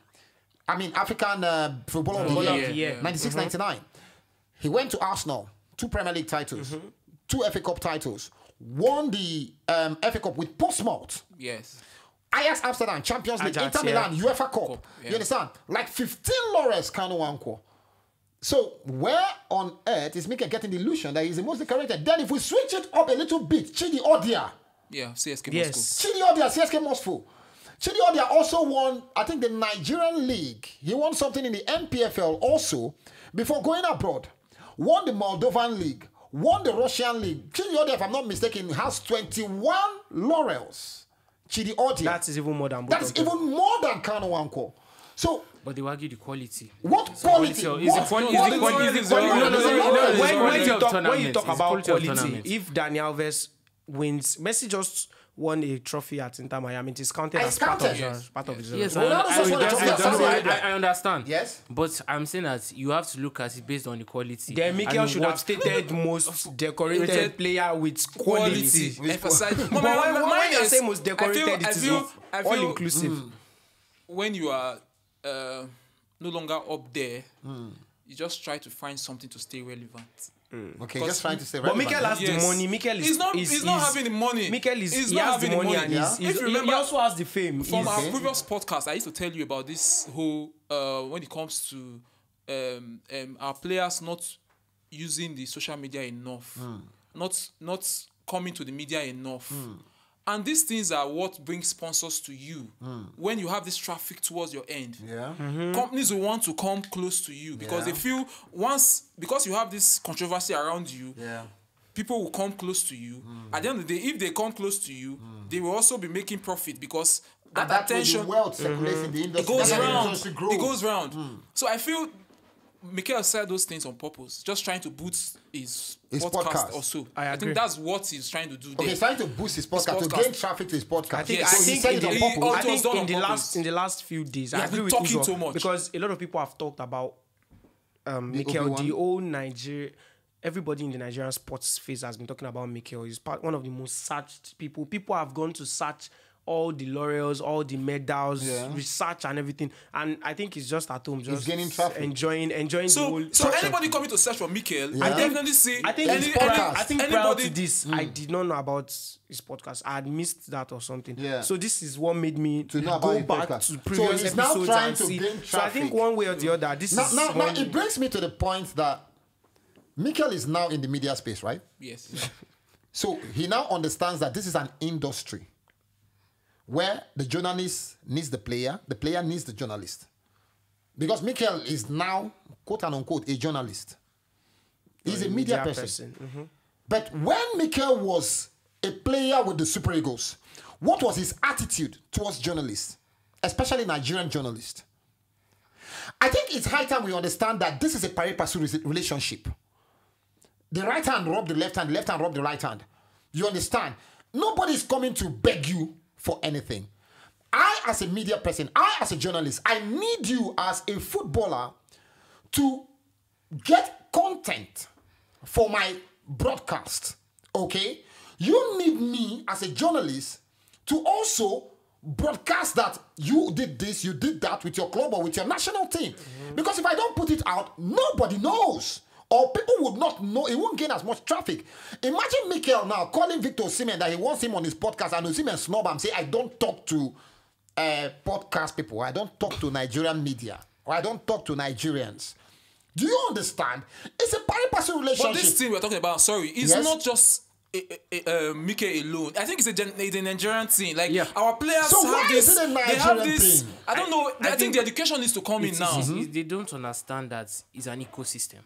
I mean, African uh, Footballer of the Footballer Year, of the Year. ninety-six ninety-nine. He went to Arsenal, two Premier League titles, two F A Cup titles, won the um, F A Cup with Portsmouth. Yes. Ajax Amsterdam, Champions League, Ajax, Inter yeah. Milan, UEFA Cup. Cup, yeah. You understand? Like fifteen laurels, Kanu Nwankwo. So where on earth is Mikel getting the illusion that he's the most decorated? Then if we switch it up a little bit, Chidi Odia. Yeah, C S K Yes. Moscow. Chidi Odia, C S K Moscow. Chidi Odia also won, I think, the Nigerian league. He won something in the N P F L also before going abroad. Won the Moldovan league. Won the Russian league. Chidi Odia, if I'm not mistaken, has twenty-one laurels. Chidi Odia. That is even more than both That is of them. Even more than Kanu Nwankwo. So But they argue the quality. what quality? Quality of- is the What quality- is the quality- is the What quality- quality- is the when, quality when you of talk, when you tournament. talk It's about quality of quality, tournament. If Dani Alves wins, Messi just won a trophy at Inter Miami. It is counted It's as part of counted. his, part of his Yes, Well, I, that's I, what I, I'm talking I, about. I, I understand. Yes. But I'm saying that you have to look at it based on the quality. Then Mikel And should what- have stated most decorated Rated player with quality. Quality. Emphasize. But when, when, when you're saying most decorated, I feel, it is I feel, all, I all feel, inclusive. mm, when you are uh, no longer up there, you just try to find something to stay relevant. Okay, just trying to say. But Mikel has Yes. the money. Mikel is He's not. is, He's not is- having the money. Mikel is He's he not has having the money money. and he's, If he's, you he remember also has the fame. From He's- our previous podcast, I used to tell you about this whole uh, when it comes to um, um, our players not using the social media enough, not not coming to the media enough. And these things are what brings sponsors to you when you have this traffic towards your end. Yeah. Companies will want to come close to you because Yeah. they feel once because you have this controversy around you, Yeah. people will come close to you. At the end of the day, if they come close to you, they will also be making profit because that And that way attention the wealth circulates in the it industry. goes That's how the round. industry grows. It goes round. So I feel Mikel said those things on purpose, just trying to boost his, His podcast, podcast. Also. I I agree. think that's what he's trying to do there. Okay, he's trying to boost his podcast, to podcast. Gain traffic to his podcast. I think, Yes. I So he think said in it on the, purpose. I It was think done in on the purpose. last in the last few days, He I has agree been with talking Uzo, too much. Because a lot of people have talked about um, The Mikel, Obi-Wan? The whole Niger, everybody in the Nigerian sports space has been talking about Mikel. He's part, one of the most searched people. People have gone to search all the laurels, all the medals, Yeah. research and everything. And I think he's just at home, just gaining traffic. enjoying, enjoying the So, whole. so Section. Anybody coming to search for Mikel, Yeah. I definitely see. I think, any, it's prior, any, I think anybody, prior to this, I did not know about his podcast. I had missed that or something. Yeah. So this is what made me To go know about his back podcast. To So previous he's now episodes trying and to see. gain So I think traffic. One way or the other, this Now, is now, now one- it brings me to the point that Mikel is now in the media space, right? Yes. So he now understands that this is an industry where the journalist needs the player, the player needs the journalist. Because Mikel is now, quote and unquote, a journalist. He's a media, person. But when Mikel was a player with the Super Eagles, what was his attitude towards journalists, especially Nigerian journalists? I think it's high time we understand that this is a pari passu re- relationship. The right hand rub the left hand, the left hand rub the right hand. You understand? Nobody is coming to beg you for anything. I, as a media person, I, as a journalist, I need you as a footballer to get content for my broadcast. Okay? You need me as a journalist to also broadcast that you did this, you did that with your club or with your national team. Because if I don't put it out, nobody knows. Or people would not know, it won't gain as much traffic. Imagine Mikel now calling Victor Osimhen that he wants him on his podcast, and Osimhen snub and say, "I don't talk to uh, podcast people, I don't talk to Nigerian media, or I don't talk to Nigerians." Do you understand? It's a pari passu relationship. But this thing we're talking about, sorry, it's Yes. Not just a, a, a, uh, Mikel alone. I think it's a, gen- it's a Nigerian thing. Like Yeah. Our players So have why this. Is it a They have Nigerian this. Thing? I don't know. I, think the education needs to come in It's- now. it's- it's- they don't understand that it's an ecosystem.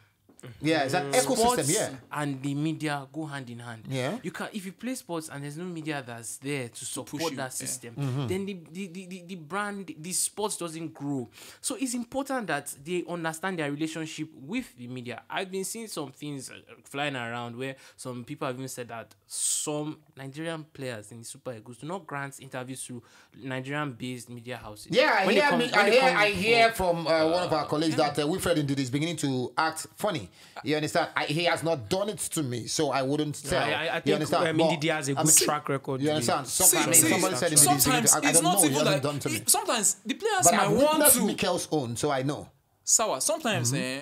Yeah, it's an ecosystem. Sports Yeah. And the media go hand in hand. Yeah. You can, if you play sports and there's no media that's there to support you, that yeah. system, then the, the, the, the, the brand, the sports doesn't grow. So it's important that they understand their relationship with the media. I've been seeing some things uh, flying around where some people have even said that some Nigerian players in the Super Eagles do not grant interviews to Nigerian-based media houses. Yeah, I When they hear, come- me, when I they hear, come- I hear from uh, one of our colleagues that uh, Wilfred Ndidi is beginning to act funny. You understand? I, he has not done it to me, so I wouldn't tell. I, I, I You think understand? um, But Ndidi has a I'm good see- track record. You with- understand? Some, See, I mean, see, somebody said he's beginning sometimes to, I, I it's don't not know. He even hasn't like done to me. It, sometimes the players But might I've want witnessed to. Mikel's own, so I know. Sour. Sometimes eh,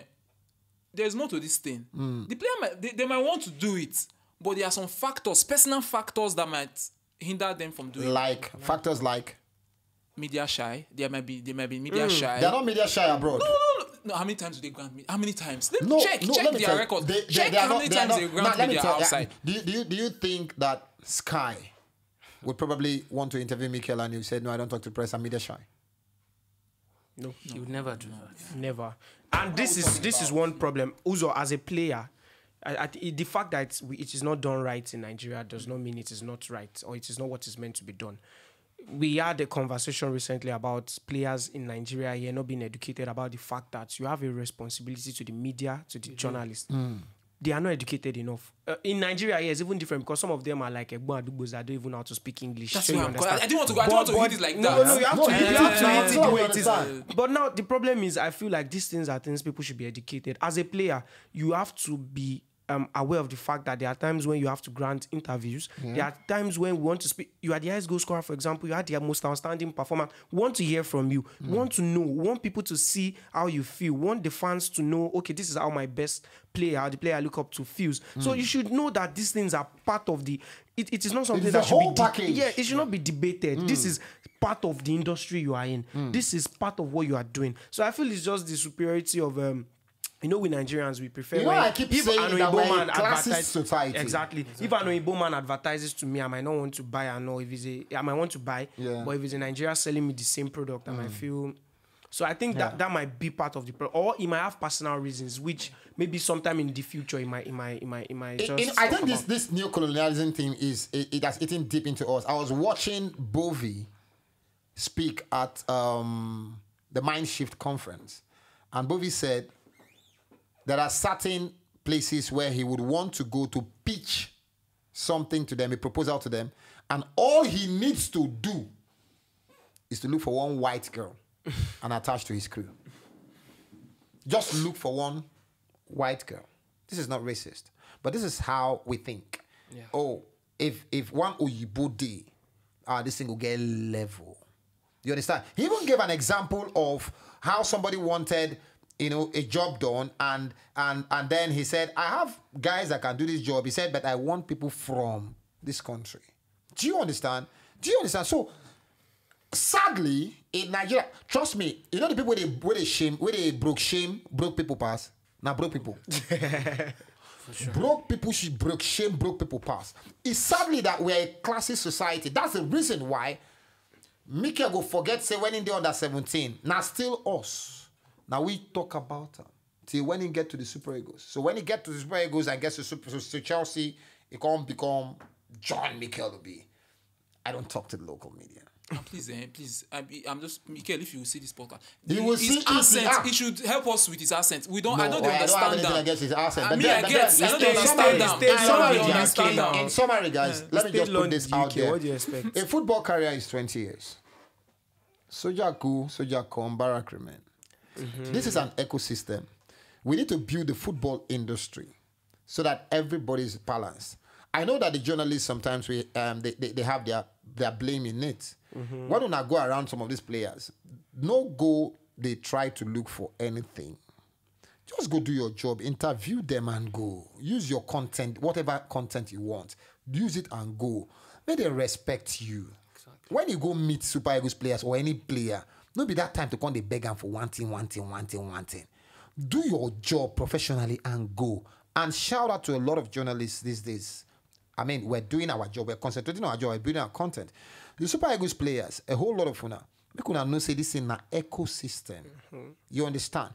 there's more to this thing. The player might they, they might want to do it, but there are some factors, personal factors that might hinder them from doing it. Like factors like Media shy. There might be there might be media shy. They're not media shy abroad. No, no, no, no. How many times do they grant me? How many times? Let, No, check no, check let me their tell record. You, they, they, Check they are how not, many they are times not, they no, grant let me me their tell you, outside. Do you, do you do you think that Sky would probably want to interview Mikel and he said, "No, I don't talk to press, I'm media shy." No, You would never do that. Never. And this is this is one problem. Uzo, as a player, I, I, it- the fact that we, it is not done right in Nigeria does not mean it is not right or it is not what is meant to be done. We had a conversation recently about players in Nigeria here not being educated about the fact that you have a responsibility to the media, to the journalists. They are not educated enough. Uh, in Nigeria, here, it's even different because some of them are like Egbon Adugbos that don't even know how to speak English. That's So why you I'm understand? I didn't want to go. I didn't want to But- hit it like no, that. no, you have No, to, you you have have to to hit hit it it the the way way it it is. is. But now the problem is, I feel like these things are things people should be educated. As a player, you have to be um, aware of the fact that there are times when you have to grant interviews. There are times when we want to speak. You are the highest goal scorer, for example. You had the most outstanding performance. We want to hear from you. We want to know. We want people to see how you feel. We want the fans to know, okay, this is how my best player, the player I look up to, feels. So you should know that these things are part of the. It, it is not something is that the should be whole de- package. Yeah, it should not be debated. This is part of the industry you are in. This is part of what you are doing. So I feel it's just the superiority of um, you know, we Nigerians, we prefer You know, when I keep if saying an that Oyibo we're a man classist advertise- society. Exactly. If an Oyibo man advertises to me, I might not want to buy. I know if he's a, I might want to buy. Yeah. But if it's a Nigeria selling me the same product, I might feel. So I think that that might be part of the problem, or he might have personal reasons, which maybe sometime in the future he might, he might, he might, he might It- just. it- I talk think this about. This neo-colonialism thing is it, it has eaten deep into us. I was watching Bovi speak at um, the Mindshift conference, and Bovi said there are certain places where he would want to go to pitch something to them, a proposal to them, and all he needs to do is to look for one white girl and attach to his crew. Just look for one white girl. This is not racist, but this is how we think. Yeah. Oh, if if one Oyibo dey, ah, this thing will get level. You understand? He even gave an example of how somebody wanted, you know, a job done, and and and then he said, "I have guys that can do this job." He said, "But I want people from this country." Do you understand? Do you understand? So sadly, in Nigeria, trust me, you know the people where they where they shame, where they broke shame, broke people pass. Now broke people. Broke people should broke shame, broke people pass. It's sadly that we're a classist society. That's the reason why Mikel go forget say when in the under seventeen, now still us. Now we talk about him till when he get to the Super Eagles. So when he get to the Super Eagles and gets to, Super, to Chelsea, he can't become John Mikel Obi. I don't talk to the local media. And please, eh, please, I'm, I'm just Mikel. If you see this podcast, He will his see it, accent. ah. He should help us with his accent. We don't. No, I don't I don't have understand anything that. Against his accent. I But mean, then- I but get. then- I don't Stay- understand stay- that. stay I don't London, in understand summary, K. that. guys, in summary, guys, let me Stay just put this London, out K. there. What do you expect? A football career is twenty years. Soldier go, soldier come, barrack remain. This is an ecosystem. We need to build the football industry so that everybody is balanced. I know that the journalists sometimes we um, they, they, they have their their blame in it. Why don't I go around some of these players? No go. They try to look for anything. Just go do your job, interview them and go. Use your content, whatever content you want. Use it and go. May they respect you. When you go meet Super Eagles players or any player, no be that time to come dey beg am for one thing, one thing, one thing, one thing. Do your job professionally and go. And shout out to a lot of journalists these days. I mean, we're doing our job, we're concentrating on our job, we're building our content. The Super Eagles players, a whole lot of una, make una know say this thing na ecosystem. You understand?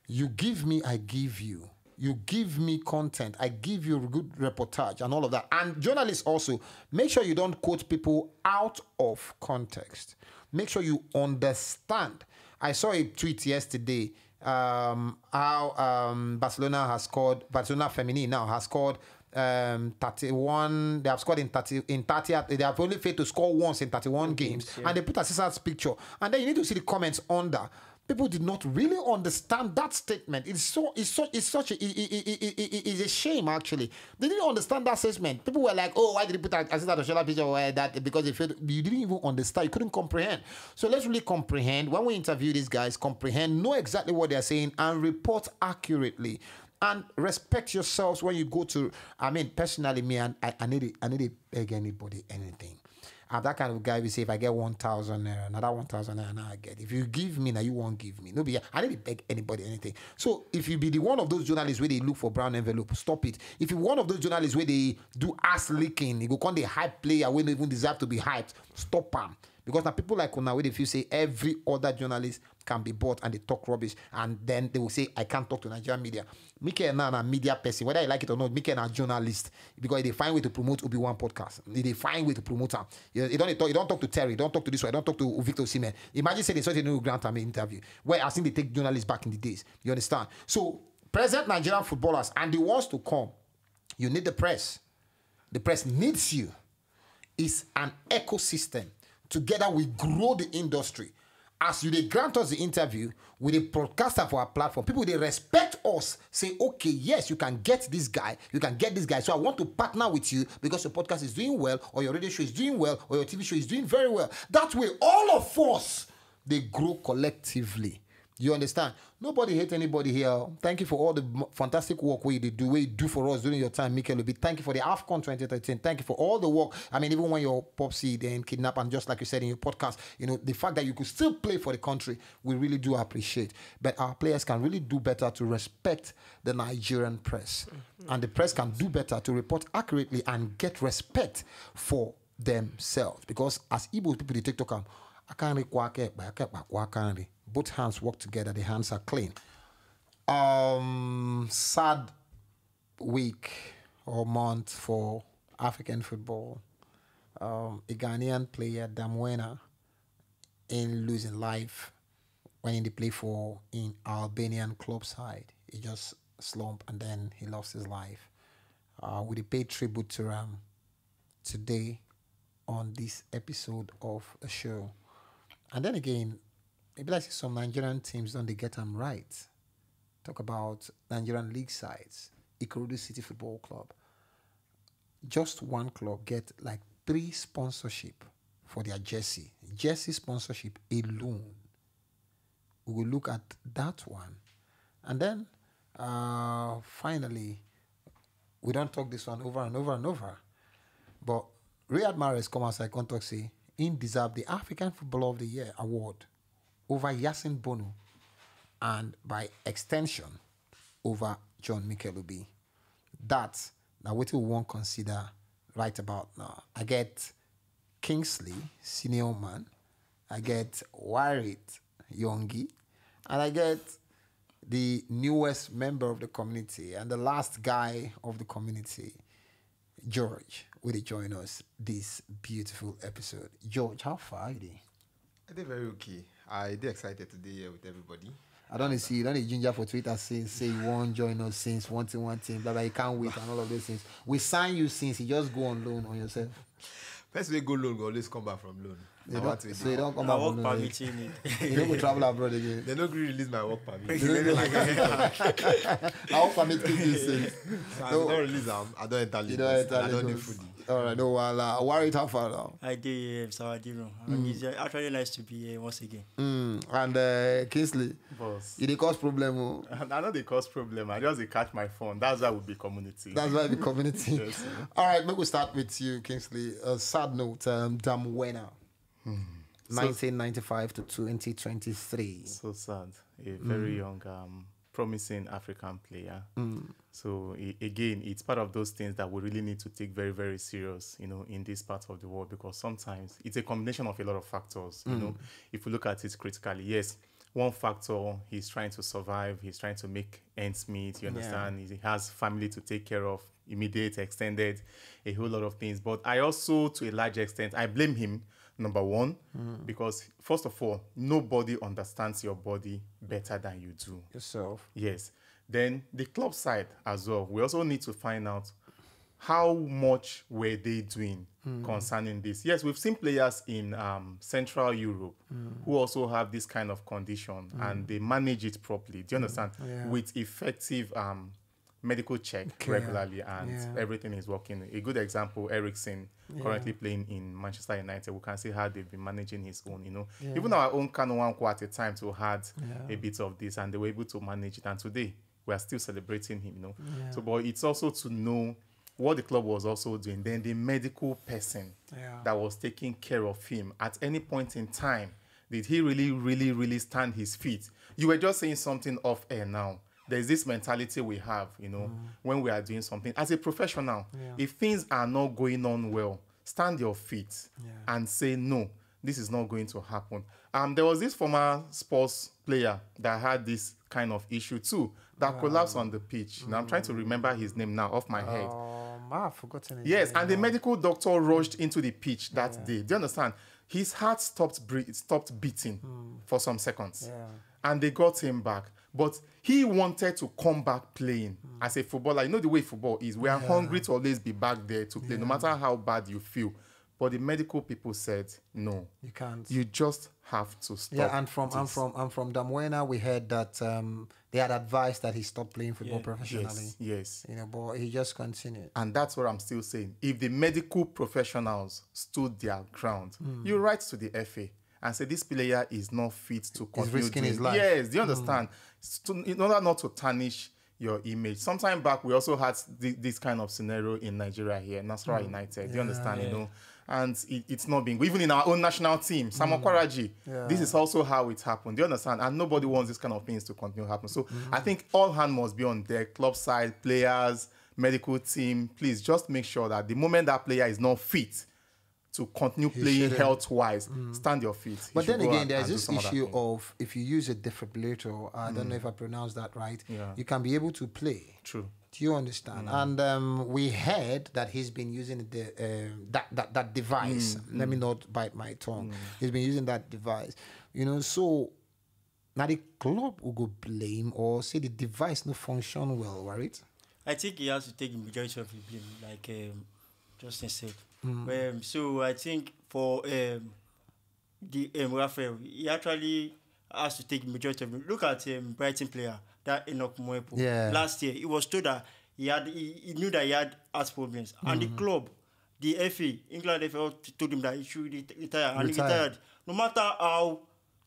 You give me, I give you. You give me content, I give you good reportage and all of that. And journalists also, make sure you don't quote people out of context. Make sure you understand. I saw a tweet yesterday um, how um, Barcelona has scored, Barcelona Feminine now has scored um, thirty-one. They have scored in thirty, in thirty. They have only failed to score once in thirty-one games. And they put Asisat's picture. And then you need to see the comments under. People did not really understand that statement. It's so it's so it's such a it, it, it, it, it- it's a shame actually. They didn't understand that statement. People were like, "Oh, why did he put Asisat Oshola picture like that?" Because they failed. You didn't even understand. You couldn't comprehend. So let's really comprehend when we interview these guys. Comprehend, know exactly what they're saying, and report accurately. And respect yourselves when you go to. I mean, personally, me and I, I need it. I need to beg anybody anything. I'm that kind of guy we say if I get one thousand naira, another one thousand naira now I get. If you give me, now you won't give me. No be, I didn't beg anybody anything. So if you be the one of those journalists where they look for brown envelope, stop it. If you one of those journalists where they do ass licking, you go come the hype player when they even deserve to be hyped, stop am. Because now people like una where they feel say every other journalist can be bought and they talk rubbish, and then they will say I can't talk to Nigerian media. Mikel now na media person, whether you like it or not. Mikel na journalist because they find way to promote Obi Wan podcast. They find way to promote am. You, you don't talk. You don't talk to Terry. Don't talk to this one. Don't talk to Victor Osimhen. Imagine say they such a new grant am interview where I think they take journalists back in the days. You understand? So present Nigerian footballers and the ones to come, you need the press. The press needs you. It's an ecosystem. Together we grow the industry. As you they grant us the interview, we the broadcaster for our platform. People they respect us. Say, okay, yes, you can get this guy. You can get this guy. So I want to partner with you because your podcast is doing well, or your radio show is doing well, or your T V show is doing very well. That way, all of us they grow collectively. You understand? Nobody hate anybody here. Thank you for all the fantastic work we you do, we you do for us during your time, Mikel Obi. Thank you for the AFCON twenty thirteen. Thank you for all the work. I mean, even when your popsy then kidnap and just like you said in your podcast, you know, the fact that you could still play for the country, we really do appreciate. But our players can really do better to respect the Nigerian press. Mm-hmm. And the press can do better to report accurately and get respect for themselves. Because as Igbo people, they take talk, I can't read kwake, I can't read. Both hands work together, the hands are clean. Um, sad week or month for African football. Um, a Ghanaian player, Damwena, in losing life when they play for in Albanian club side. He just slumped and then he lost his life. Uh, we pay tribute to him today on this episode of a show. And then again, maybe like some Nigerian teams don't they get them right. Talk about Nigerian league sides, Ikorodu City Football Club. Just one club get like three sponsorship for their jersey. Jersey sponsorship alone. We will look at that one. And then uh, finally, we don't talk this one over and over and over. But Riyad Mahrez come outside, come talk say he deserve the African Footballer of the Year award over Yasin Bono and by extension over John Mikel Obi. That now what we won't consider right about now. I get Kingsley, senior man. I get Warit Yongi. And I get the newest member of the community and the last guy of the community, George, will join us this beautiful episode. George, how far are you? I did very okay. I did excited to be here with everybody. I don't see you don't need ginger for Twitter since say you won't join us since one thing one thing blah blah you can't wait and all of those things. We sign you since you just go on loan on yourself. First we go loan, we always come back from loan. You don't, so you don't come I back work on loan. Permitting it. You don't go travel abroad again. They don't agree release my work permit. I work permit keep you safe. So I don't release them. I don't enter Lagos. You don't enter I don't need Lagos. Foodie. All right, no wahala. Worry it how far now. I did, yes, I did. It's actually nice to be here once again. Mm. And uh, Kingsley, Boss. you dey cause problem. Oh. I know they cause problem. I just dey catch my phone. That's why we be community. That's why the community. Yes. All right, maybe we start with you, Kingsley. Uh, sad note, um, Damwena. nineteen ninety-five to twenty twenty-three. So sad. A very young, um, promising African player. So i again, it's part of those things that we really need to take very, very serious, you know, in this part of the world, because sometimes it's a combination of a lot of factors. You know, if we look at it critically, yes, one factor, he's trying to survive, he's trying to make ends meet. You Yeah. Understand? He has family to take care of, immediate, extended, a whole lot of things. But I also, to a large extent, I blame him. Number one, because first of all, nobody understands your body better than you do. Yourself. Yes. Then the club side as well. We also need to find out how much were they doing concerning this. Yes, we've seen players in um, Central Europe who also have this kind of condition and they manage it properly. Do you understand? Yeah. With effective um, medical check Care. Regularly and Yeah. everything is working. A good example, Eriksen, Yeah. currently playing in Manchester United. We can see how they've been managing his own. You know, Yeah. Even our own Kanu Nwankwo at a time too had Yeah. a bit of this, and they were able to manage it. And today we are still celebrating him. You know, Yeah. so but it's also to know what the club was also doing, then the medical person Yeah. that was taking care of him at any point in time, did he really, really, really stand his feet? You were just saying something off air now. There's this mentality we have, you know, when we are doing something as a professional. Yeah. If things are not going on well, stand your feet Yeah. and say, "No, this is not going to happen." Um, there was this former sports player that had this kind of issue too, that collapsed on the pitch. Now, I'm trying to remember his name now off my head. Um, I've forgotten his Yes, name and the now. Medical doctor rushed into the pitch that day. Do you understand? His heart stopped bre- stopped beating for some seconds, Yeah. and they got him back. But he wanted to come back playing as a footballer. You know the way football is. We are hungry to always be back there to play, no matter how bad you feel. But the medical people said, "No, You can't. You just have to stop." Yeah, and from and this." from and from Damwena, we heard that um, they had advised that he stop playing football Yeah. professionally. Yes, yes. You know, but he just continued. And that's what I'm still saying. If the medical professionals stood their ground, you write to the F A and say this player is not fit to continue risking doing. His life. Yes, do you understand? St- In order not to tarnish your image. Sometime back, we also had th- this kind of scenario in Nigeria here, Nasarawa United. Do you understand? You Yeah. Know, and it, it's not being, even in our own national team, Samuel Kwaraji. Yeah. This is also how it happened. Do you understand? And nobody wants this kind of things to continue to happen. So I think all hand must be on deck. Club side, players, medical team. Please just make sure that the moment that player is not fit to continue playing shouldn't. Health-wise, stand your feet. He But should then go again, and- there's and do this some other issue thing. Of if you use a defibrillator, I don't know if I pronounced that right. Yeah. You can be able to play. True. Do you understand? And um, we heard that he's been using the um, that, that that device. Let me not bite my tongue. He's been using that device. You know, so now the club will go blame or say the device no function well, right? I think he has to take the majority of the blame, like um, Justin said. Um, so I think for um, the um, Rafael, he actually has to take the majority of it. Look at um, Brighton player, that Enoch Mwepu. Yeah. Last year, he was told that he had he, he knew that he had heart problems, and the club, the F A, England F A, told him that he should ret- retire, and he Retire. Retired. No matter how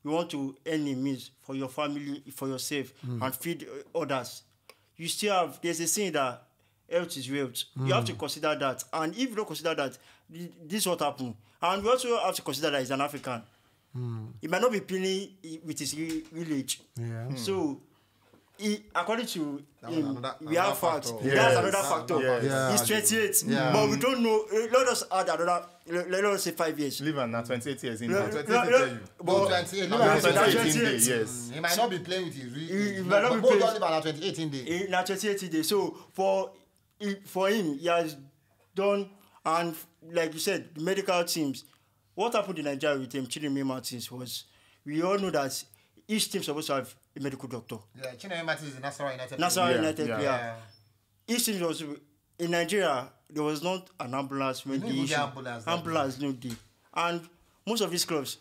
you want to earn a means for your family, for yourself, and feed uh, others, you still have. There's a saying that health is wealth. You have to consider that, and if you don't consider that, th- this is what happened. And we also have to consider that he's an African. He might not be playing i- with his re- real age. Yeah. So, he, according to That one him, another- we another have facts. factor. That's Yes. another factor. Yes. Yeah. He's twenty-eight. Yeah. But we don't know. Uh, let us add another. Let, let us say five years. Leave him now, twenty-eight years in. No, Now twenty-eight no, day no, you. but- Twenty-eight No, now. no, Twenty-eight twenty-eight. day, yes. He might not be playing with his real. He- he might not be But playing. Only about twenty-eight in day. Eh, na twenty-eight day. So for he- for him, he has done, and like you said, the medical teams. What happened in Nigeria with him, Chidinma Martins, was we all know that each team supposed to have a medical doctor. Yeah, Chinenye Martins is a Nasarawa United. Nasarawa Yeah, United yeah. player. Yeah. Each team was in Nigeria. There was not an ambulance when No the even issue. get ambulance that Ambulance no day, and most of these clubs,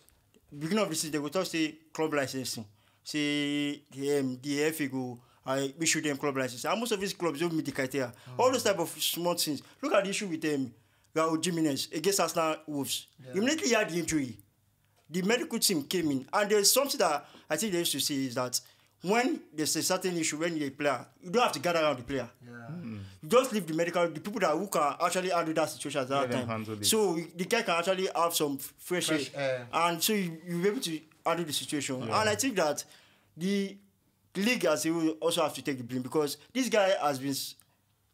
beginning of the season, they go talk say club licensing, say the, um, the F A go uh, issue them club license, and most of these clubs don't meet the criteria. All those type of small things. Look at the issue with um, Raul Jimenez against Arsenal Wolves. Immediately he had the injury, the medical team came in, and there's something that I think they used to say is that when there's a certain issue when you're a player, you don't have to gather around the player. Yeah. You just leave the medical, the people that who can actually handle that situation at that Let them time. Handle it. So the guy can actually have some f- fresh, Fresh air, air. and so you, you'll be able to handle the situation. And I think that the league as a whole also have to take the blame because this guy has been s-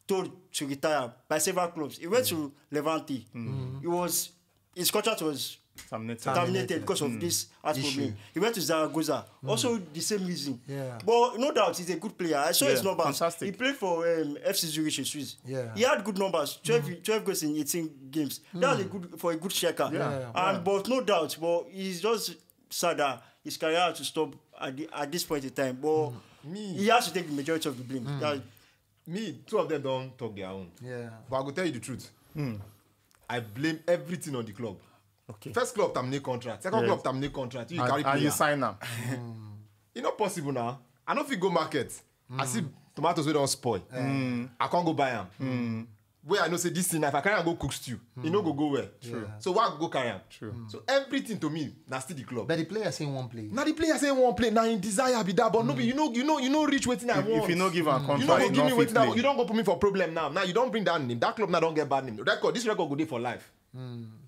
told to retire by several clubs. He went to Levante. He was his contract was Terminated. terminated because of this heart Issue. problem. He went to Zaragoza. Also the same reason. Yeah. But no doubt he's a good player. I saw his Yeah, numbers. fantastic. He played for um, F C Zurich in Swiss. Yeah. He had good numbers. twelve, twelve goals in eighteen games. That's a good for a good striker. Yeah. And but no doubt, but he's just sad that his career has to stop at, the, at this point in time. But Me. He has to take the majority of the blame. That, Me, two of them don't talk their own. Yeah. But I go tell you the truth. I blame everything on the club. Okay. First club terminate contract. Second Yes. club terminate contract. You And, carry and you player. Sign now. It's not possible now. I don't fit go market. I see tomatoes wey don spoil. I can't go buy am. Where I know say this thing, if I carry am go cook stew, e no go go well. So why I go carry am? True. So everything to me na still the club. But the player say he won't play. Na the player say he wan play, na him desire be that, but no be, you know, you no reach wetin I If, want. if you no give am You no contract, go you give no me fit wetin I want. play. You don go put me for problem now. Now you don bring down name. That club now don get bad name. Record, this record go dey for life.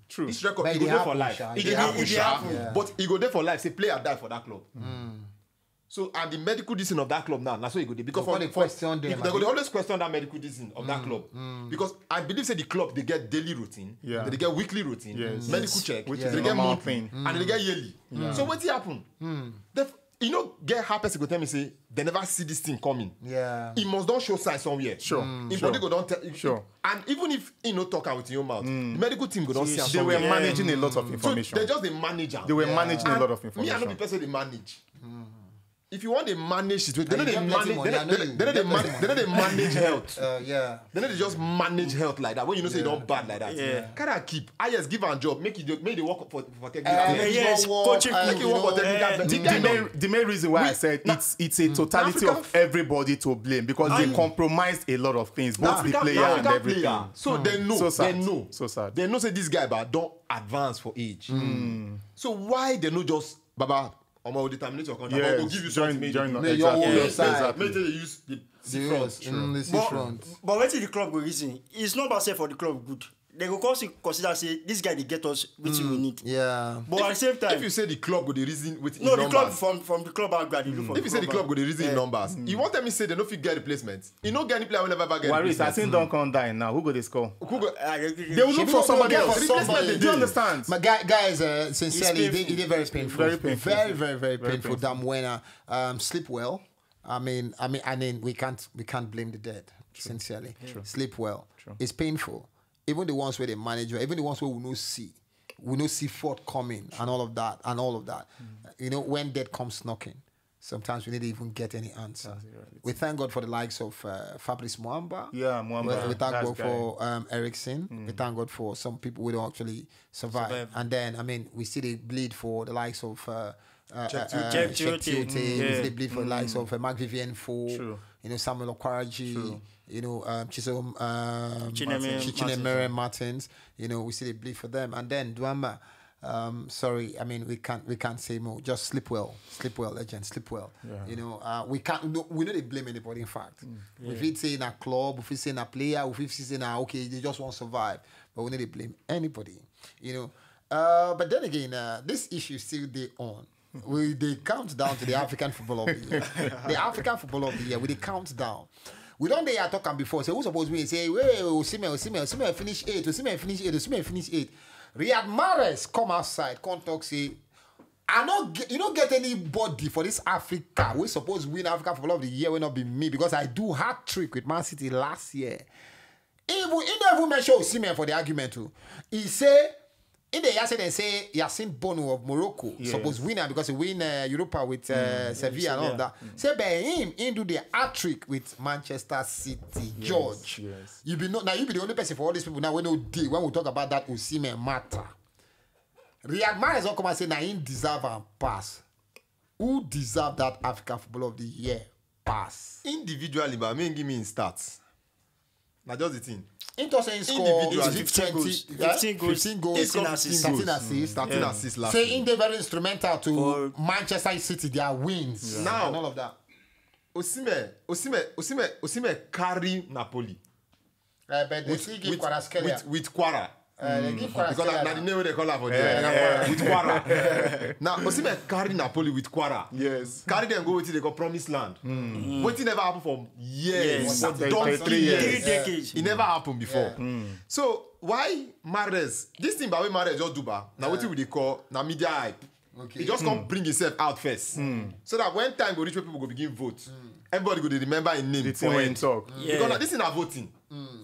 True. This record, But e e go dey dey for happen, life. sha. E E dey dey happen, happen, sha. yeah. But e go dey for life. Say player die for that club. So and the medical decision of that club now, na so e go dey. Because Go for, dey for question them, if they go abi? Dey always question that medical decision of that club. Because I believe say the club dey get daily routine, Yeah. they get weekly routine, Yes. medical check, Which they is get normal monthly, thing. And they get yearly. So wetin happen? They f- you know, get how person go tell me say they never see this thing coming. Yeah. He must don show sign somewhere. Sure, Him sure. Body go don tell. Sure. And even if he no talk out with your mouth, the medical team go don see am They were somewhere. Managing a lot of So information. They just dey manage am. They were Yeah. Managing a And lot of me, I no be information. Person dey manage. If you want to manage it, they And no you dey get plenty manage. Money, They I no know they- you they no dey get plenty man- they no dey manage health. Uh, yeah. They no dey just manage health like that. When you know say you don bad like that. Yeah. Carry am keep. I just give am job. Make you dey- make they work for for technical. Uh, Make yes, you work- coaching Make you work for group. technical. Eh, The The, guy the, don- main, the main reason why I said it's it's a totality African- of everybody to blame because they And- compromised a lot of things, both African, the player African and everything. player. So they know. So sad. They know. So sad. They know say this guy, but don advance for age. So why they no just, Baba, omo, we determinate your contract. Yes, We'll give you join- something. join- Make your own exactly, side. exactly. Make they use the The seafront. Mm, the But, seafront. but wetin the club go reason? It's not bad say for the club good. They go come see, consider say this guy dey get us wetin we need. Yeah. But at the same time, If you say the club go the reason with no, the club numbers. From from the club background, they look for If you say the club go the reason in numbers, you want tell me say they no fit get replacement? You no get any player will never ever get Waris, I replacement. think don't come die now. Who go they score? Who go? I agree. They will look Shebi for they somebody get else. for somebody. Do you understand? My guy, guys, uh, sincerely, It's it, it is very painful. Very painful. Very, very, very Very painful. painful. Dambuena, um, sleep well. I mean, I mean, I mean, we can't, we can't blame the dead. Sincerely, sleep well. It's painful. Even the ones where they manage, even the ones where we no see, we no see forthcoming and all of that and all of that. You know, when death comes knocking, sometimes we need to even get any answer. We thank God for the likes of uh, Fabrice Muamba. Yeah, Muamba. We, we thank That's God guy. For um, Ericsson. We thank God for some people who don't actually survive. Survive. And then, I mean, we see they bleed for the likes of uh, uh, Cheick uh, Tiote. Cheick Tiote. Yeah. We see they bleed for the likes of uh, Marc-Vivien Foe, True. You know, Samuel Okparaji, True. You know, um, Chisom, um, Chinemere Martins. Chinemere Martins. Martins. You know, we see they bleed for them. And then Duamba, um, sorry, I mean, we can't we can't say more. Just sleep well, sleep well, legend, sleep well. Yeah. You know, uh, we can't no, we no dey blame anybody. In fact, we fit say in a club, we fit say in a player, we fit say in a okay, they just won't survive, but we no dey blame anybody. You know, uh, but then again, uh, this issue still dey on. We dey count down to the African football of the year. The African football of the year. We dey count down. We don dey here talk am before. Say who suppose win? Say wey Osimhen, Osimhen, Osimhen finish eight. Osimhen finish eight. Osimhen finish eight. Riyad Mahrez come outside, come talk say, I no get, you no get anybody for this Africa wey suppose win Africa Football of the Year wey no be me because I do hat trick with Man City last year. Even he no even mention Osimhen for the argument o. He say he dey hear say dem say Yassine Bounou of Morocco Yes. suppose win am because he win uh, Europa with uh, Sevilla and all of that. Say but him he do the hat trick with Manchester City. George, Yes. You be no now you be the only person for all these people now wey no dey when we talk about that Osimhen matter. Riyad Mahrez don come and say na him deserve am pass. Who deserve that African Footballer of the Year pass? Individually, but I mean, give me in stats. Na just the thing. He talk say he score Individually. is it Fifteen twenty, goals. yeah? Fifteen goals. Fifteen goals. Eighteen assists. Thirteen assists. Thirteen assists last Say season. He dey very instrumental to For Manchester City, their wins Now- and all of that. Osimhen, Osimhen, Osimhen, Osimhen carry Napoli Uh, but they with still give with, Kvaratskhelia. with, with Quara. Uh, they give Kvaratskhelia. Because na, na the name wey they call am for Yeah, there. yeah. With Quara. Now Osimhen carry Napoli with Quara. Yes. Carry them go wetin they call promised land. Wetin never happen for years. Yes. For Thirty- donkey thirty-three years. years. Three decades. It never happen before. Yeah. So why Mahrez? This thing by way Mahrez just do ba. Now wetin we dey call na media hype. Okay. He just come bring himself out first, so that when time go reach, where people go begin vote, everybody go dey remember him name. The For thing wey head. Him talk. Yeah. Because na this thing na voting.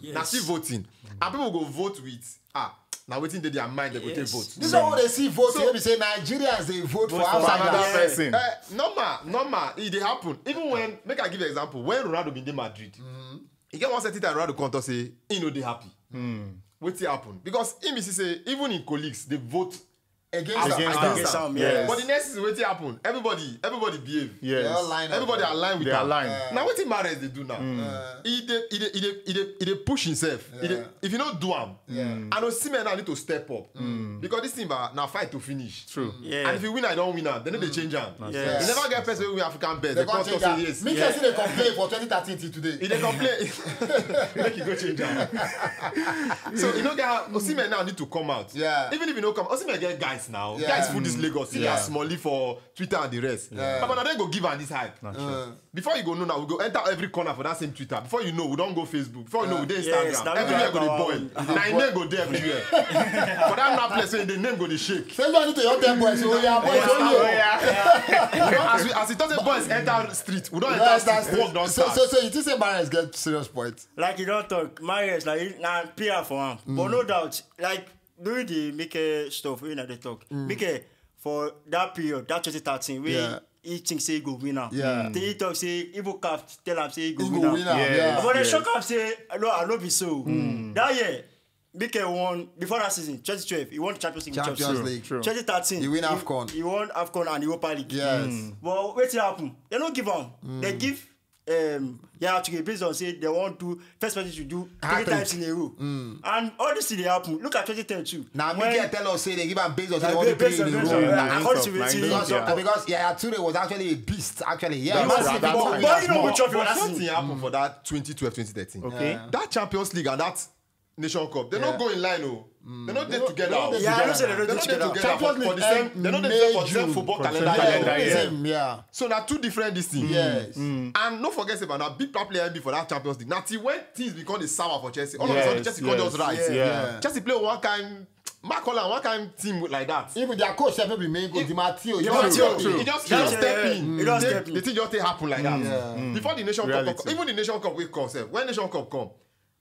Yes. Na still voting, and people go vote with ah na wetin dey their mind they go take Yes. vote. This is what they see vote. So- So, we say Nigerians they vote for Vote for outside. Another Yeah. person. Eh, normal, normal. It dey happen. Even when, make I give you example. When Ronaldo bin dey Madrid, he get one certain time Ronaldo come talk say he no dey happy. Wetin happen? Because him be see say even him colleagues dey vote Against am. Against am, yes. But the next season, wetin happen? Everybody, everybody behave. Yes. They all line Everybody up. Align with They am. Align. Now wetin Mahrez dey do now? He dey he dey he dey he dey he dey push himself. He dey, if you no do am, and Osimhen now need to step up because this thing ba na fight to finish. True. And if you win, I don win am. They no dey change am. Yes. You never get person wey win African best. They They come come change say am. yes. Mikel still dey complain for twenty thirteen till today. He dey complain. Make you go change am. So you know, get Osimhen now need to come out. Yeah. Even if you no come, Osimhen get guys now. Yeah. Guys full this Lagos. See Yeah. Smolly for Twitter and the rest. Yeah. But now they go give am this hype. Before you go know now, we go enter every corner for that same Twitter. Before you know, we don go Facebook. Before you know, we dey Yes, Instagram. now we Everywhere dey go dey go boil. on. Na im name go dey everywhere. For that now place, wey the name go dey shake. Say you need to your ten boys. Oh yeah, boys. Oh yeah. You know, as we as e talk say boys enter street, we don You enter don't street. understand. Work don So, start. so, so you think say Mahrez get serious point? Like you don't talk. Mahrez, like na P R for am. But no doubt, like during the Mikel stuff, we na dey talk. Mikel for that period, that twenty thirteen, we Yeah. he think say he go win am. Yeah. Then he talk say even caf tell am say he go He win go am. win am. Yeah. Yeah. But they Yes. shock am say no, I no be so. That year, Mikel won before that season, twenty twelve. He won the Champions League. with Champions Chelsea. League. True. twenty thirteen, He win he- AFCON. He won AFCON and Europa League. Yes. But wetin happen? They no give am. They give um, Yaya Toure based on say they want to first person to do three Hat-trick. times in a row. And all this thing dey happen. Look at twenty ten too. Now When- Mikel tell us say they give am based on say Yeah, they want to based play on- in the based room. on- Nine according of to nine. wetin- Because, Yeah. because Yaya Toure was actually a beast. Actually, yeah. That's Massive right, that's people right. play But you know small. which of your But last something season? happened for that twenty twelve twenty thirteen. Okay. That Champions League and that Nation Cup, they Yeah. no go in line. Oh, they no dey together. they no dey Yeah, I know say they together. no dey They no dey together. together Champions for, for League the same. end They no dey May, for the same June. football For the same calendar. calendar Yeah. year. Same, yeah. So na two different this thing. Yes. And no forget say na big player be for that Champions League. Na till when things become the sour for Chelsea, all of a sudden Yes, Chelsea come yes. just rise. Yeah. Chelsea play one kind, Mark Holland, one kind team like that. Even their coach sef no be main coach. Di Matteo. Di you Matteo. know. True. He just, Yeah, he just yeah, step yeah. in. He just They- step in. The thing just take happen like that. Yeah. Before the Nation Cup, Reality. Even the Nation Cup will come sef. When Nation Cup come,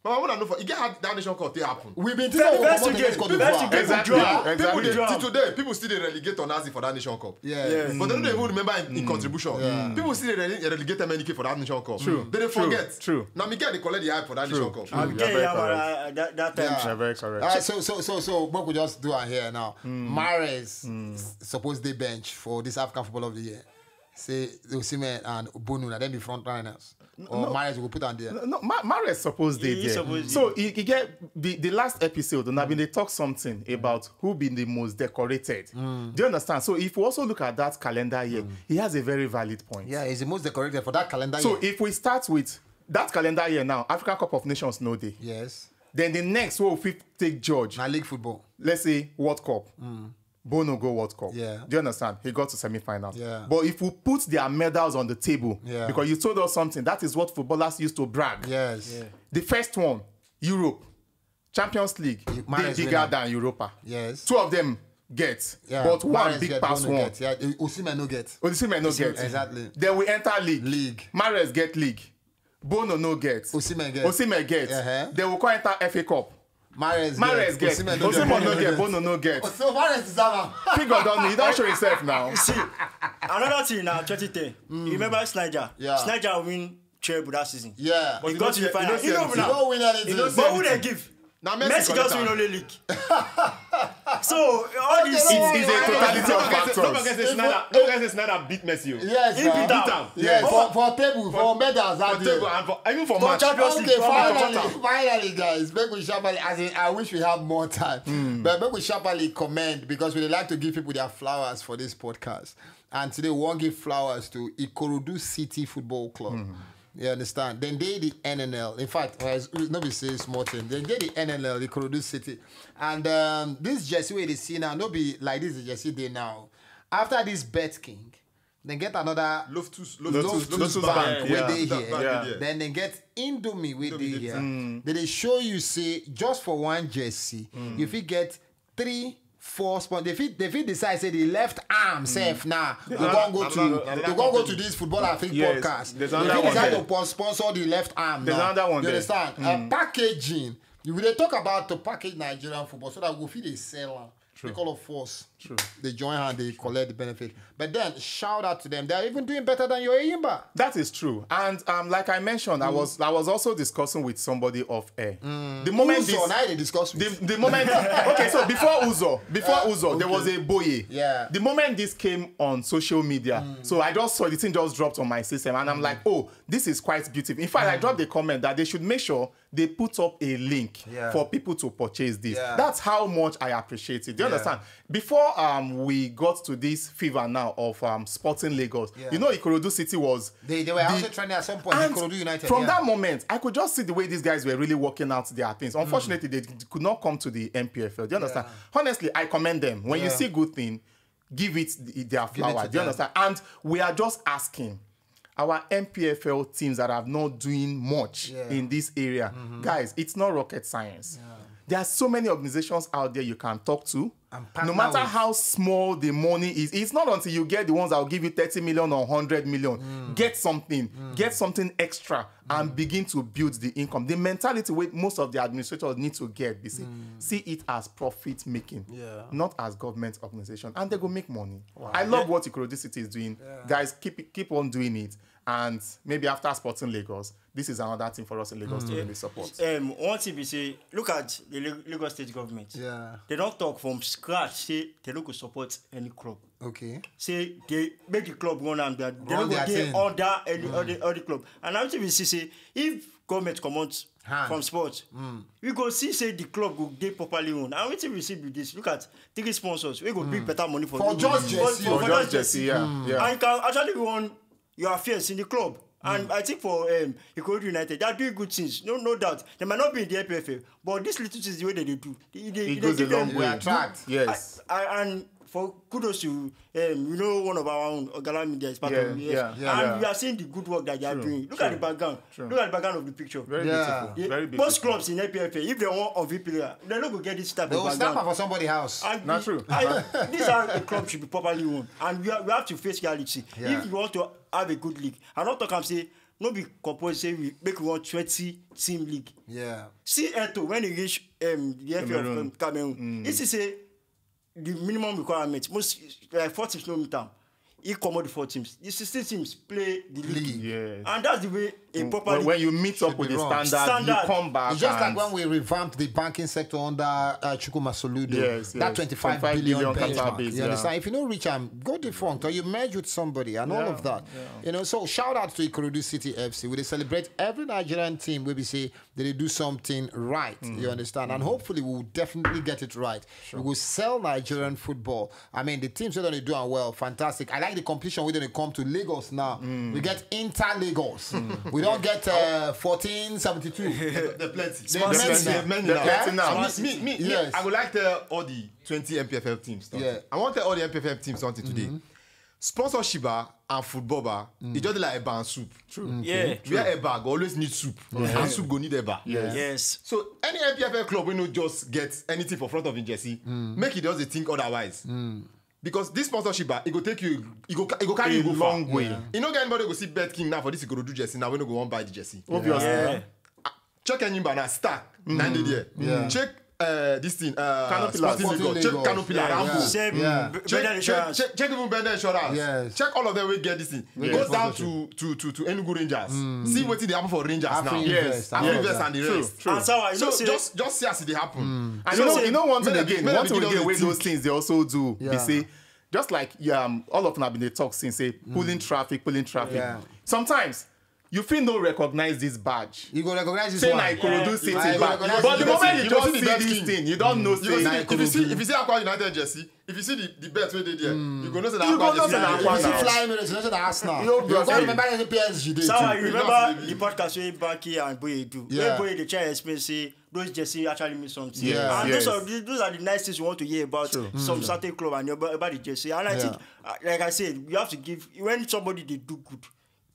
Mama, una no for e get how that Nation Cup take happen. We been First, think first we you comot get, against Cote first you d'Ivoire. get Exactly. draw. Exactly. People dey, Draw. till today, people still dey relegate Onazi for that Nation Cup. Yeah. Yes. But they don't even remember in, in contribution. Yeah. People still dey rele- relegate M N K for that Nation Cup. True. They dey True. forget. True. Now Miguel dey collect the hype for that True. Nation Cup. True. I'm You're getting very am correct. uh, that, that time. Yeah. You're very correct. All right, so so so so what we just do out here now. Mahrez s- suppose dey bench for this African Football of the Year. Say Osimhen and Bono na dem be front runners. Or no. Mahrez will put on there. No, no, Ma- Mahrez suppose dey He there. Suppose So he, he get the, the last episode, and I've been they talk something about who been the most decorated. Do you understand? So if we also look at that calendar year, he has a very valid point. Yeah, he's the most decorated for that calendar So year. If we start with that calendar year now, African Cup of Nations no dey. Yes. Then the next, what we fit take judge? Na league football. Let's say World Cup. Bono go World Cup. Yeah. Do you understand? He got to semi-final. Yeah. But if we put their medals on the table, Yeah. because you told us something, that is what footballers used to brag. Yes. The first one, Europe, Champions League, Mahrez big, bigger winner. Than Europa. Yes. Two of them get, Yeah. but one Mahrez big get, pass Bono one. Get. Yeah. Osimhen no get. Osimhen no get. Exactly. Then we enter league. League. Mahrez get league. Bono no get. Osimhen get. Osimhen get. Uh-huh. Then we come enter F A Cup. Mahrez Mahrez get. Osimhen no Osimhen no get. get. Bono no get. So Mahrez deserve am. Figure don't know. He don't show himself now. See, another thing now, twenty ten. You remember Snyder? Yeah. Snyder win treble that season. Yeah. He He got don't to the see- final. he He don't don't see win He am. don't win anything. He don't But who see they anything. give? Now Messi just win only league. So all these Okay, things. no, It's, it's a totality of factors. No forget say Snyder, no forget say Snyder beat Messi. Oh. Yes. He Now. beat am. Yes. But For, for table, for medals, For that day. Table and for, even for, For match. Champions Okay, League, for finally, quarter. Finally, guys, make we sharply, as in, I wish we had more time, but make we sharply commend because we like to give people their flowers for this podcast. And today we want give flowers to Ikorodu City Football Club. You understand? Then they the N N L. In fact, uh, it's- no be say small thing. Then they the N N L, Ikorodu City. And um, this jersey wey they see now, no be like this jersey they now. After this Bet King, then get another Loftus, Loftus, Loftus, Loftus Loftus Bank Bank, wey yeah. dey That here. back Yeah. there. Then they get Indomie wey Indomie dey dey here. there. They dey show you say just for one jersey, you fit get three, four sponsors. They fit they fit decide say the left arm self now. They Another- wan go to another- they another wan go to company. this football I think Yes, podcast. They there's fit another one decide there. To spon- sponsor the left arm There's now. Another one You there. Understand? Uh, packaging. You will talk about to package Nigerian football so that we fit dey sell am. True. They call of force. True. They join hand, they collect the benefit. But then, shout out to them. They're even doing better than your Enyimba. That is true. And um, like I mentioned, I was I was also discussing with somebody off air. The moment Uzo, this, now they discuss the, with the moment okay, so before Uzo, before Uzo, there was a Boye. Yeah. The moment this came on social media, so I just saw the thing just dropped on my system, and I'm like, oh, this is quite beautiful. In fact, I dropped the comment that they should make sure they put up a link Yeah. for people to purchase this. Yeah. That's how much I appreciate it. Do you Yeah. understand? Before um we got to this fever now of um Sporting Lagos, Yeah. you know, Ikorodu City was They, they were the also trending at some point. and Ikorodu United. from yeah. that moment, I could just see the way these guys were really working out their things. Unfortunately, they could not come to the N P F L. Do you understand? Yeah. Honestly, I commend them. When you Yeah. see good thing, give it the- their Give it flower. to Do you them. understand? And we are just asking our N P F L teams that are not doing much Yeah. in this area, guys, it's not rocket science. There are so many organizations out there you can talk to. And partner No matter with how small the money is, it's not until you get the ones that will give you thirty million or hundred million. Get something, get something extra, and begin to build the income. The mentality wey most of the administrators need to get, they see, see it as profit making, Yeah. not as government organization, and they go make money. I love what Ikorodu City is doing, guys. Keep it, keep on doing it, and maybe after Sporting Lagos, this is another thing for us in Lagos to really support. Um, one thing we say, look at the Lag- Lagos State government. Yeah. They don't talk from scratch. Say they no go support any club. Okay. Say they make the club run and they, they Run no go their dey thing. under any other, other club. And I think we see say if government comot Hand. from sport, we go see say the club go dey properly run. And wetin we see be this. Look at three sponsors. We go bring better money for For the- just for, jersey. for, For for just just jersey, jersey. yeah, yeah. And you can actually run your affairs in the club. And I think for um, Ikorodu United, they are doing good things. No, no doubt. They might not be in the N P F L, but these little things the way that they do, they, they, It they goes a give long them way. We attract. Yes. I, I, and for kudos to um, you know, one of our own, Ogala Media is part Yeah, of it. Yes. yeah, And yeah. we are seeing the good work that they are True, doing. Look at true, the background. true. Look at the background of the picture. Very Yeah. beautiful. The- Very beautiful. Most clubs in N P F L, if they want a V P player, they no go get this type They of will snap background. am for somebody house. And Not the- true. I, these are the clubs should be properly owned, and we, are, we have to face reality. Yeah. If you want to have a good league, I don't talk and say no be compose say we make we want twenty team league. Yeah. See Eto when he reach um, the F A of Cameroon. Cameroon, he see say the minimum requirement, most like four teams no meet am. He comot the four teams. The sixteen teams play the league. League. Yes. And that's the way a proper When, league when you meet up should with be the run. standard, Standard. you come back. It's just like and when we revamped the banking sector under uh, Chukwuma Soludo. Yes, That yes. twenty-five billion twenty-five billion benchmark. Capital base, You yeah. understand? If you don't reach am, go defunct or you merge with somebody and all Yeah, of that. yeah. You know, so shout out to Ikorodu City F C. We dey celebrate every Nigerian team where we say they dey do something right. You understand? And hopefully we will definitely get it right. We will sell Nigerian football. I mean, the teams wey don dey do am well, fantastic. I like the competition wey don dey come to Lagos now. We get Inter Lagos. We don get uh, fourteen seventy-two. They're plenty. They're Smart plenty. city. They're many They're now. plenty now. Me, me, me, me, Yes. I would like to tell all the twenty N P F L teams something. Yeah. I want to tell all the N P F L teams something today. Sponsorship ah, and football ah, e just dey like eba and soup. True. Yeah. Where eba go always need soup, and soup go need eba. Yes. Yes. So any N P F L club wey no just get anything for front of him jersey, make e just dey think otherwise. Because this sponsorship ah, e go take you, e go, e go carry A you go long far. way. Yeah. You no get anybody go see Bet King now for this Ikorodu jersey now wey no go wan buy the jersey. Obviously. Yeah. Check Enyimba now, Star, na dey there. Yeah. Check uh, this thing, uh, Kano Pillars. Sporting Lagos. Sporting Check Lagos. Kano Pillars, Yeah, Rambo. yeah. Same, Yeah. b- Check, Bendel check, Insurance. check, check even Bendel Insurance. Yes. Check all of them wey get this thing. Wey Go get down sponsorship. to to to to Enugu Rangers. See wetin dey happen for Rangers Afro now. Invest, Yes. Afro all of Invest that. and the True, rest. true. And so, you So know, say, just just see as e dey happen. And you know, say, you know one thing make dem again, begin- one make thing dem begin again dey wey do those things. things dey also do be Yeah. say, just like um, all of una been dey talk since say pulling traffic, pulling traffic. Yeah. Sometimes you fit no recognize this badge. You go recognize this Say one. na Ikorodu City Yeah, you badge. recognize But the the moment person. you You go just see see the best this thing. thing, you don't know You go say see Na the, if you see Ikorodu. if you see Akwa United jersey, if you see the, the Bet wey dey there, you go know say na You Akwa go know jersey. say na If you Akwa see now. Flying Emirates, you know say na Arsenal. You You go remember say P S G dey Sawa, too. you You remember know the podcast wey Banky and Boye do? Yeah. Where Boye dey try explain say those jersey actually mean something. Yes, And those yes. are the, those are the nice things we want to hear about True. some certain club and about, about the jersey. And I Yeah. think, uh, like I said, you have to give when somebody dey do good.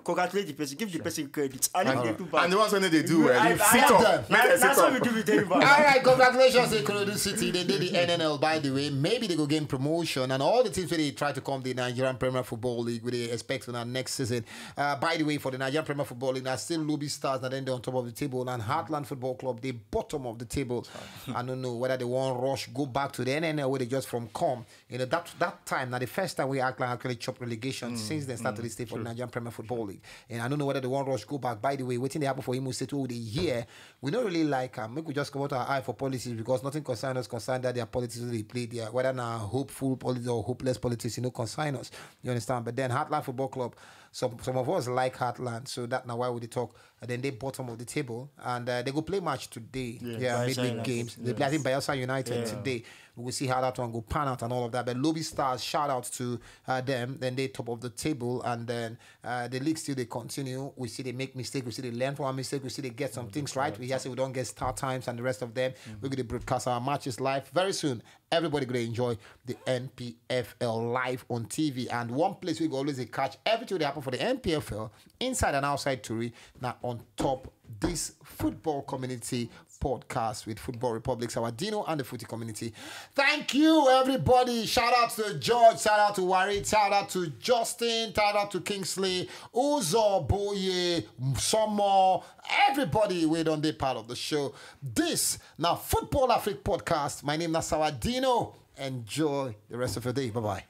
Congratulate the person, give the person credit. And if they do bad, And the ones wey no dey do well, I- you I- sit I- up. Make na- dem sit na so up. We do with anybody. All right, congratulations to Ikorodu City. They did the N N L, by the way. Maybe they go gain promotion. And all the teams where they try to come the Nigerian Premier Football League, where they expect for the next season. Uh, by the way, for the Nigerian Premier Football League, now still Lobby Stars, and then they're on top of the table. And Heartland Football Club, they bottom of the table. I don't know whether they want rush, go back to the N N L where they just from come. You know, that that time, now the first time we act like actually chop relegation since they started to stay for the Nigerian Premier Football League. And I don't know whether they want rush, go back. By the way, waiting they happen for Imo State over the year. We don't really like them. Make we just come out our eye for policies because nothing concern us concern that their policies they play there. Whether now hopeful politics or hopeless politics, you know, concern us. You understand? But then Heartland Football Club, some some of us like Heartland, so that now why would they talk? And then they bottom of the table, and uh, they go play match today. Yeah, Bayelsa midweek United, games. They play, I think, Bayelsa United Yeah. today. We will see how that one go pan out and all of that. But Lobby Stars, shout out to uh, them. Then they top of the table, and then uh, the league still they continue. We see they make mistake. We see they learn from our mistake. We see they get some things right. We hear say we don't get start times and the rest of them. We're gonna broadcast our matches live very soon. Everybody gonna enjoy the N P F L live on T V. And one place we go always dey catch everything that happen for the N P F L inside and outside Tori now on top this football community podcast with Football Republic's our Dino and the Footy community. Thank you, everybody. Shout out to George, shout out to Wari, shout out to Justin, shout out to Kingsley, Uzo, Boye, Somo, everybody we don't be part of the show. This now Football Africa podcast. My name is Sawa Dino. Enjoy the rest of your day. Bye bye.